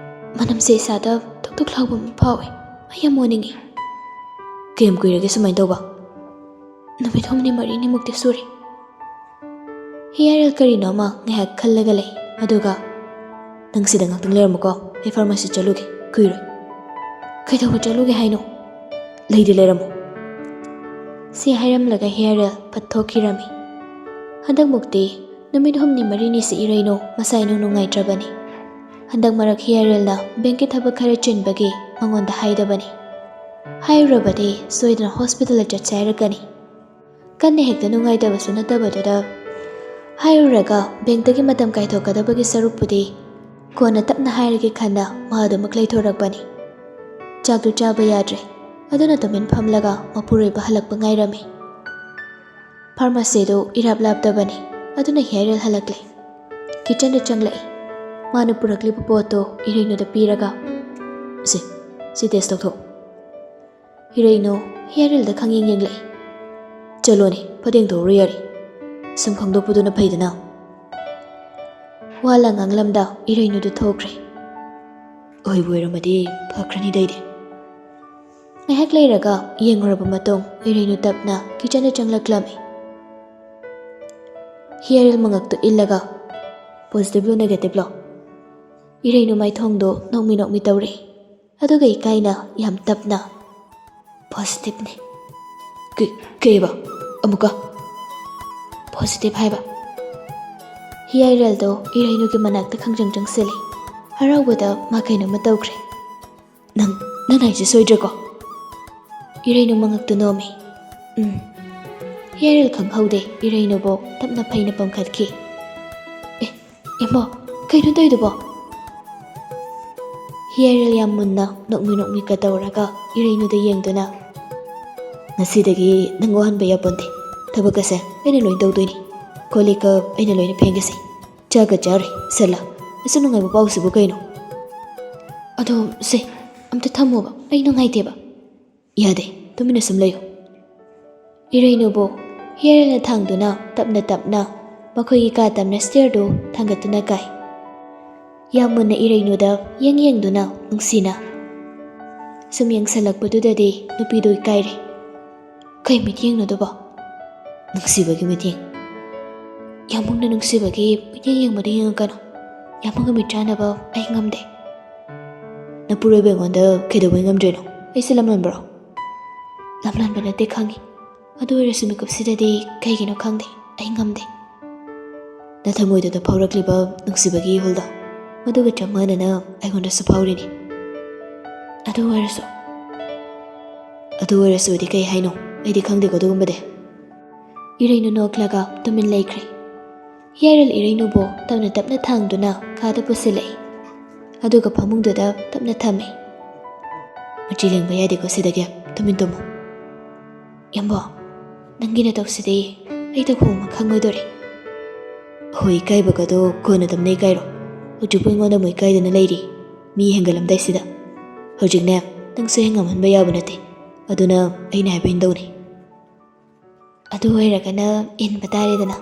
ꯃꯅꯝꯁꯦ ꯏꯁꯥꯗ ꯊꯨꯛ ꯊꯨꯛ ꯂꯥꯎꯕ ꯑꯃ ꯐꯥꯎꯏ꯫ ꯑꯩ ꯌꯥꯝ ꯑꯣꯅꯤꯡꯉꯤ꯫" "ꯀꯌꯥꯝ ꯀꯨꯏꯔꯒꯦ ꯁꯨꯃꯥꯏꯅ ꯇꯧꯕ?" "ꯅꯨꯃꯤꯠ ꯍꯨꯝꯅꯤ ꯃꯔꯤꯅꯤꯃꯨꯛꯇꯤ ꯁꯨꯔꯦ꯫" ꯍꯤꯌꯥꯔꯦꯜ ꯀꯔꯤꯅꯣ ꯑꯃ ꯉꯥꯏꯍꯥꯛ ꯈꯜꯂꯒ ꯂꯩ꯫ ꯑꯗꯨꯒ, "ꯅꯪ ꯁꯤꯗ ꯉꯥꯛꯇꯪ ꯂꯩꯔꯝꯃꯨꯀꯣ, ꯑꯩ ꯐꯥꯔꯃꯥꯁꯤ ꯆꯠꯂꯨꯒꯦ, ꯀꯨꯏꯔꯣꯏ꯫" "ꯀꯩꯗꯧꯕ ꯆꯠꯂꯨꯒꯦ ꯍꯥꯏꯅꯣ?" "ꯂꯩꯗꯤ ꯂꯩꯔꯝꯃꯨ꯫" ꯁꯤ ꯍꯥꯏꯔꯝꯂꯒ ꯍꯤꯌꯥꯔꯦꯜ ꯄꯠ ꯊꯣꯛꯈꯤꯔꯝꯃꯤ꯫ ꯍꯟꯗꯛꯃꯨꯛꯇꯤ ꯅꯨꯃꯤꯠ ꯍꯨꯝꯅꯤ ꯃꯔꯤꯅꯤꯁꯤ ꯏꯔꯩꯅꯨ ꯃꯁꯥ ꯏꯅꯨꯡ ꯅꯨꯡꯉꯥꯏꯇ꯭ꯔꯕꯅꯤ꯫ ꯍꯟꯗꯛ ꯃꯔꯛ ꯍꯤꯌꯥꯔꯦꯜꯅ ꯕꯦꯡꯀꯤ ꯊꯕꯛ ꯈꯔ ꯆꯤꯟꯕꯒꯤ ꯃꯉꯣꯟꯗ ꯍꯥꯏꯗꯕꯅꯤ꯫ ꯍꯥꯏꯔꯨꯔꯕꯗꯤ ꯁꯣꯏꯗꯅ ꯍꯣꯁꯄꯤꯇꯥꯜꯗ ꯆꯠꯁꯦ ꯍꯥꯏꯔꯛꯀꯅꯤ꯫ ꯀꯟꯅ ꯍꯦꯛꯇ ꯅꯨꯡꯉꯥꯏꯇꯕꯁꯨ ꯅꯠꯇꯕꯗꯨꯗ, ꯍꯥꯏꯔꯨꯔꯒ ꯕꯦꯡꯛꯇꯒꯤ ꯃꯇꯝ ꯀꯥꯏꯊꯣꯛꯀꯗꯕꯒꯤ ꯁꯔꯨꯛꯄꯨꯗꯤ ꯀꯣꯟꯅ ꯇꯞꯅ ꯍꯥꯏꯔꯒꯦ ꯈꯟꯅ ꯃꯥ ꯑꯗꯨꯃꯛ ꯂꯩꯊꯣꯔꯛꯄꯅꯤ꯫ ꯆꯥꯛꯇꯨ ꯆꯥꯕ ꯌꯥꯗ꯭ꯔꯦ꯫ ꯑꯗꯨꯅ ꯇꯨꯃꯤꯟ ꯐꯝꯂꯒ ꯃꯄꯨꯔꯣꯏꯕ ꯍꯜꯂꯛꯄ ꯉꯥꯏꯔꯝꯃꯤ꯫ ꯐꯥꯔꯃꯥꯁꯤꯗꯨ ꯏꯔꯥꯞ ꯂꯥꯞꯇꯕꯅꯤ꯫ ꯑꯗꯨꯅ ꯍꯤꯌꯥꯏꯔꯦꯜ ꯍꯜꯂꯛꯂꯦ꯫ ꯀꯤꯆꯟꯗ ꯆꯪꯂꯛꯏ꯫ ꯃꯥꯅ ꯄꯨꯔꯛꯂꯤꯕ ꯄꯣꯠꯇꯨ ꯏꯔꯩꯅꯨꯗ ꯄꯤꯔꯒ, "ꯁꯤ, ꯁꯤ ꯇꯦꯁ ꯇꯧꯊꯣꯛ꯫" ꯏꯔꯩꯅꯨ ꯍꯤꯌꯥꯏꯔꯦꯜꯗ ꯈꯪꯌꯦꯡ ꯌꯦꯡꯂꯛꯏ꯫ "ꯆꯠꯂꯣꯅꯦ, ꯐꯠ ꯌꯦꯡꯊꯣꯛꯎꯔꯣ ꯌꯥꯔꯦ꯫ ꯁꯨꯝ ꯈꯪꯗꯣꯛꯄꯗꯨꯅ ꯐꯩꯗꯅ꯫" ꯋꯥ ꯂꯥꯡ ꯉꯥꯡꯂꯝꯗ ꯏꯔꯩꯅꯨꯗꯨ ꯊꯣꯛꯈ꯭ꯔꯦ꯫ ꯑꯣꯏꯕꯨ ꯑꯣꯏꯔꯝꯃꯗꯤ ꯐꯈ꯭ꯔꯅꯤꯗ ꯑꯩꯗꯤ꯫ ꯉꯥꯏꯍꯥꯛ ꯂꯩꯔꯒ ꯌꯦꯡꯉꯨꯔꯕ ꯃꯇꯨꯡ ꯏꯔꯩꯅꯨ ꯇꯞꯅ ꯀꯤꯆꯟꯗ ꯆꯪꯂꯛꯂꯝꯃꯤ꯫ ꯍꯤꯌꯥꯏꯔꯦꯜ ꯃꯉꯛꯇꯨ ꯏꯜꯂꯒ, "ꯄꯣꯖꯤꯇꯤꯚꯂꯣ ꯅꯦꯒꯦꯇꯤꯚꯂꯣ?" ꯏꯔꯩꯅꯨ ꯃꯥꯏꯊꯣꯡꯗꯣ ꯅꯣꯛꯃꯤ ꯅꯣꯛꯃꯤ ꯇꯧꯔꯦ꯫ ꯑꯗꯨꯒ ꯏꯀꯥꯏꯅ ꯌꯥꯝ ꯇꯞꯅ, "ꯄꯣꯖꯤꯇꯤꯚꯅꯤ꯫" "ꯀꯩ-, ꯀꯩꯕ? ꯑꯃꯨꯛꯀ?" "ꯄꯣꯖꯤꯇꯤꯚ ꯍꯥꯏꯕ꯫" ꯍꯤꯌꯥꯏꯔꯦꯜꯗꯣ ꯏꯔꯩꯅꯨꯒꯤ ꯃꯅꯥꯛꯇ ꯈꯪꯆꯪ ꯆꯪꯁꯤꯜꯂꯤ꯫ ꯍꯔꯥꯎꯕꯗ ꯃꯥ ꯀꯩꯅꯣꯝꯃ ꯇꯧꯈ꯭ꯔꯦ꯫ "ꯅꯪ, ꯅꯪ ꯍꯥꯏꯁꯦ ꯁꯣꯏꯗ꯭ꯔꯦꯀꯣ?" ꯏꯔꯩꯅꯨ ꯃꯉꯛꯇꯨ ꯅꯣꯝꯃꯤ꯫ "ꯎꯝ꯫" ꯍꯤꯌꯥꯏꯔꯦꯜ ꯈꯪꯍꯧꯗꯦ ꯏꯔꯩꯅꯨꯕꯨ ꯇꯞꯅ ꯐꯩꯅ ꯄꯝꯈꯠꯈꯤ꯫ "ꯑꯦ, ꯏꯃꯥ, ꯀꯩꯅꯣ ꯇꯧꯔꯤꯗꯨꯕꯣ?" ꯍꯤꯌꯥꯏꯔꯦꯜ ꯌꯥꯝ ꯃꯨꯟꯅ ꯅꯣꯛꯃꯤ ꯅꯣꯛꯃꯤꯒ ꯇꯧꯔꯒ ꯏꯔꯩꯅꯨꯗ ꯌꯦꯡꯗꯨꯅ, "ꯉꯁꯤꯗꯒꯤ ꯅꯪ ꯋꯥꯍꯟꯕ ꯌꯥꯄꯣꯟꯇꯦ꯫ ꯊꯕꯛ ꯑꯁꯦ ꯑꯩꯅ ꯂꯣꯏ ꯇꯧꯗꯣꯏꯅꯤ꯫ ꯀꯣꯜ ꯂꯤꯛꯀ ꯑꯩꯅ ꯂꯣꯏꯅ ꯐꯦꯡꯒꯁꯤ꯫ ꯆꯥꯒ ꯆꯥꯔꯣꯏ, ꯁꯜꯂ꯫ ꯑꯁꯨꯛ ꯅꯨꯡꯉꯥꯏꯕ ꯄꯥꯎꯁꯤꯕꯨ ꯀꯩꯅꯣ?" "ꯑꯗꯣ ꯁꯦ, ꯑꯝꯇ ꯊꯝꯃꯣꯕ, ꯑꯩ ꯅꯨꯡꯉꯥꯏꯇꯦꯕ꯫" "ꯌꯥꯗꯦ, ꯇꯨꯃꯤꯟꯅ ꯁꯨꯝ ꯂꯩꯌꯨ꯫" ꯏꯔꯩꯅꯨꯕꯨ ꯍꯤꯌꯥꯏꯔꯦꯜꯅ ꯊꯥꯡꯗꯨꯅ ꯇꯞꯅ ꯇꯞꯅ ꯃꯈꯣꯏꯒꯤ ꯀꯥ ꯇꯝꯅ ꯁ꯭ꯇꯦꯌꯔꯗꯨ ꯊꯥꯡꯒꯠꯇꯨꯅ ꯀꯥꯏ꯫ ꯌꯥꯝ ꯃꯨꯟꯅ ꯏꯔꯩꯅꯨꯗ ꯌꯦꯡ ꯌꯦꯡꯗꯨꯅ ꯅꯨꯡꯁꯤꯅ꯫ ꯁꯨꯝ ꯌꯦꯡꯁꯜꯂꯛꯄꯗꯨꯗꯗꯤ ꯅꯨꯄꯤꯗꯨ ꯏꯀꯥꯏꯔꯦ꯫ "ꯀꯩ ꯃꯤꯠꯌꯦꯡꯅꯣ ꯑꯗꯨꯕꯣ?" "ꯅꯨꯡꯁꯤꯕꯒꯤ ꯃꯤꯠꯌꯦꯡ꯫" "ꯌꯥꯝ ꯃꯨꯟꯅ ꯅꯨꯡꯁꯤꯕꯒꯤ ꯃꯤꯠꯌꯦꯡ ꯌꯦꯡꯕꯗ ꯌꯦꯡꯉꯛꯀꯅꯨ꯫ ꯌꯥꯝ ꯃꯨꯟꯅ ꯃꯤꯠ ꯆꯥꯟꯅꯕ ꯑꯩ ꯉꯝꯗꯦ꯫" "ꯅꯄꯨꯔꯣꯏꯕ ꯑꯩꯉꯣꯟꯗ ꯀꯩꯗꯧꯕꯩ ꯉꯝꯗ꯭ꯔꯤꯅꯣ? ꯑꯩꯁꯦ ꯂꯝꯂꯝꯕ꯭ꯔꯣ?" "ꯂꯝꯂꯝꯕ ꯅꯠꯇꯦ ꯈꯪꯉꯤ꯫ ꯑꯗꯨ ꯑꯣꯏꯔꯁꯨ ꯃꯤꯀꯨꯞꯁꯤꯗꯗꯤ ꯀꯩꯒꯤꯅꯣ ꯈꯪꯗꯦ, ꯑꯩ ꯉꯝꯗꯦ꯫ ꯅꯊꯃꯣꯏꯗꯨꯗ ꯐꯥꯎꯔꯛꯂꯤꯕ ꯅꯨꯡꯁꯤꯕꯒꯤ ꯏꯍꯨꯜꯗꯣ, ꯃꯗꯨꯒ ꯆꯞ ꯃꯥꯟꯅꯅ ꯑꯩꯉꯣꯟꯗꯁꯨ ꯐꯥꯎꯔꯤꯅꯤ꯫" "ꯑꯗꯨ ꯑꯣꯏꯔꯁꯨ꯫" "ꯑꯗꯨ ꯑꯣꯏꯔꯁꯨꯗꯤ ꯀꯩ ꯍꯥꯏꯅꯣ? ꯑꯩꯗꯤ ꯈꯪꯗꯦꯀꯣ ꯑꯗꯨꯒꯨꯝꯕꯗꯤ꯫" ꯏꯔꯩꯅꯨ ꯅꯣꯛꯂꯒ ꯇꯨꯃꯤꯟ ꯂꯩꯈ꯭ꯔꯦ꯫ ꯍꯤꯌꯥꯏꯔꯦꯜ ꯏꯔꯩꯅꯨꯕꯨ ꯇꯞꯅ ꯇꯞꯅ ꯊꯥꯡꯗꯨꯅ ꯀꯥꯗ ꯄꯨꯁꯤꯜꯂꯛꯏ꯫ ꯑꯗꯨꯒ ꯐꯃꯨꯡꯗꯨꯗ ꯇꯞꯅ ꯊꯝꯃꯤ꯫ "ꯃꯆꯤ ꯂꯦꯡꯕ ꯌꯥꯗꯦꯀꯣ ꯁꯤꯗꯒꯤ꯫ ꯇꯨꯃꯤꯟ ꯇꯨꯝꯃꯨ꯫" "ꯏꯌꯥꯝꯕ, ꯅꯪꯒꯤ ꯅꯇꯧꯁꯤꯗꯤ ꯑꯩ ꯇꯧꯐꯝ ꯑꯃ ꯈꯪꯉꯣꯏꯗꯣꯔꯦ꯫" "ꯍꯣꯏ, ꯏꯀꯥꯏꯕꯒꯗꯣ ꯀꯣꯟꯅ ꯇꯝꯅ ꯏꯀꯥꯏꯔꯣ꯫ ꯍꯧꯖꯤꯛꯄꯨ ꯑꯩꯉꯣꯟꯗ ꯑꯃꯨꯛ ꯏꯀꯥꯏꯗꯅ ꯂꯩꯔꯤ꯫ ꯃꯤ ꯍꯦꯟꯒꯠꯂꯝꯗꯥꯏꯁꯤꯗ꯫ ꯍꯧꯖꯤꯛꯅꯦ, ꯅꯪꯁꯨ ꯍꯦꯟꯒꯠꯍꯟꯕ ꯌꯥꯕ ꯅꯠꯇꯦ꯫ ꯑꯗꯨꯅ ꯑꯩꯅ ꯍꯥꯏꯕ ꯏꯟꯗꯧꯅꯤ꯫" "ꯑꯗꯨ ꯑꯣꯏꯔꯒꯅ ꯏꯟꯕ ꯇꯥꯔꯦꯗꯅ꯫"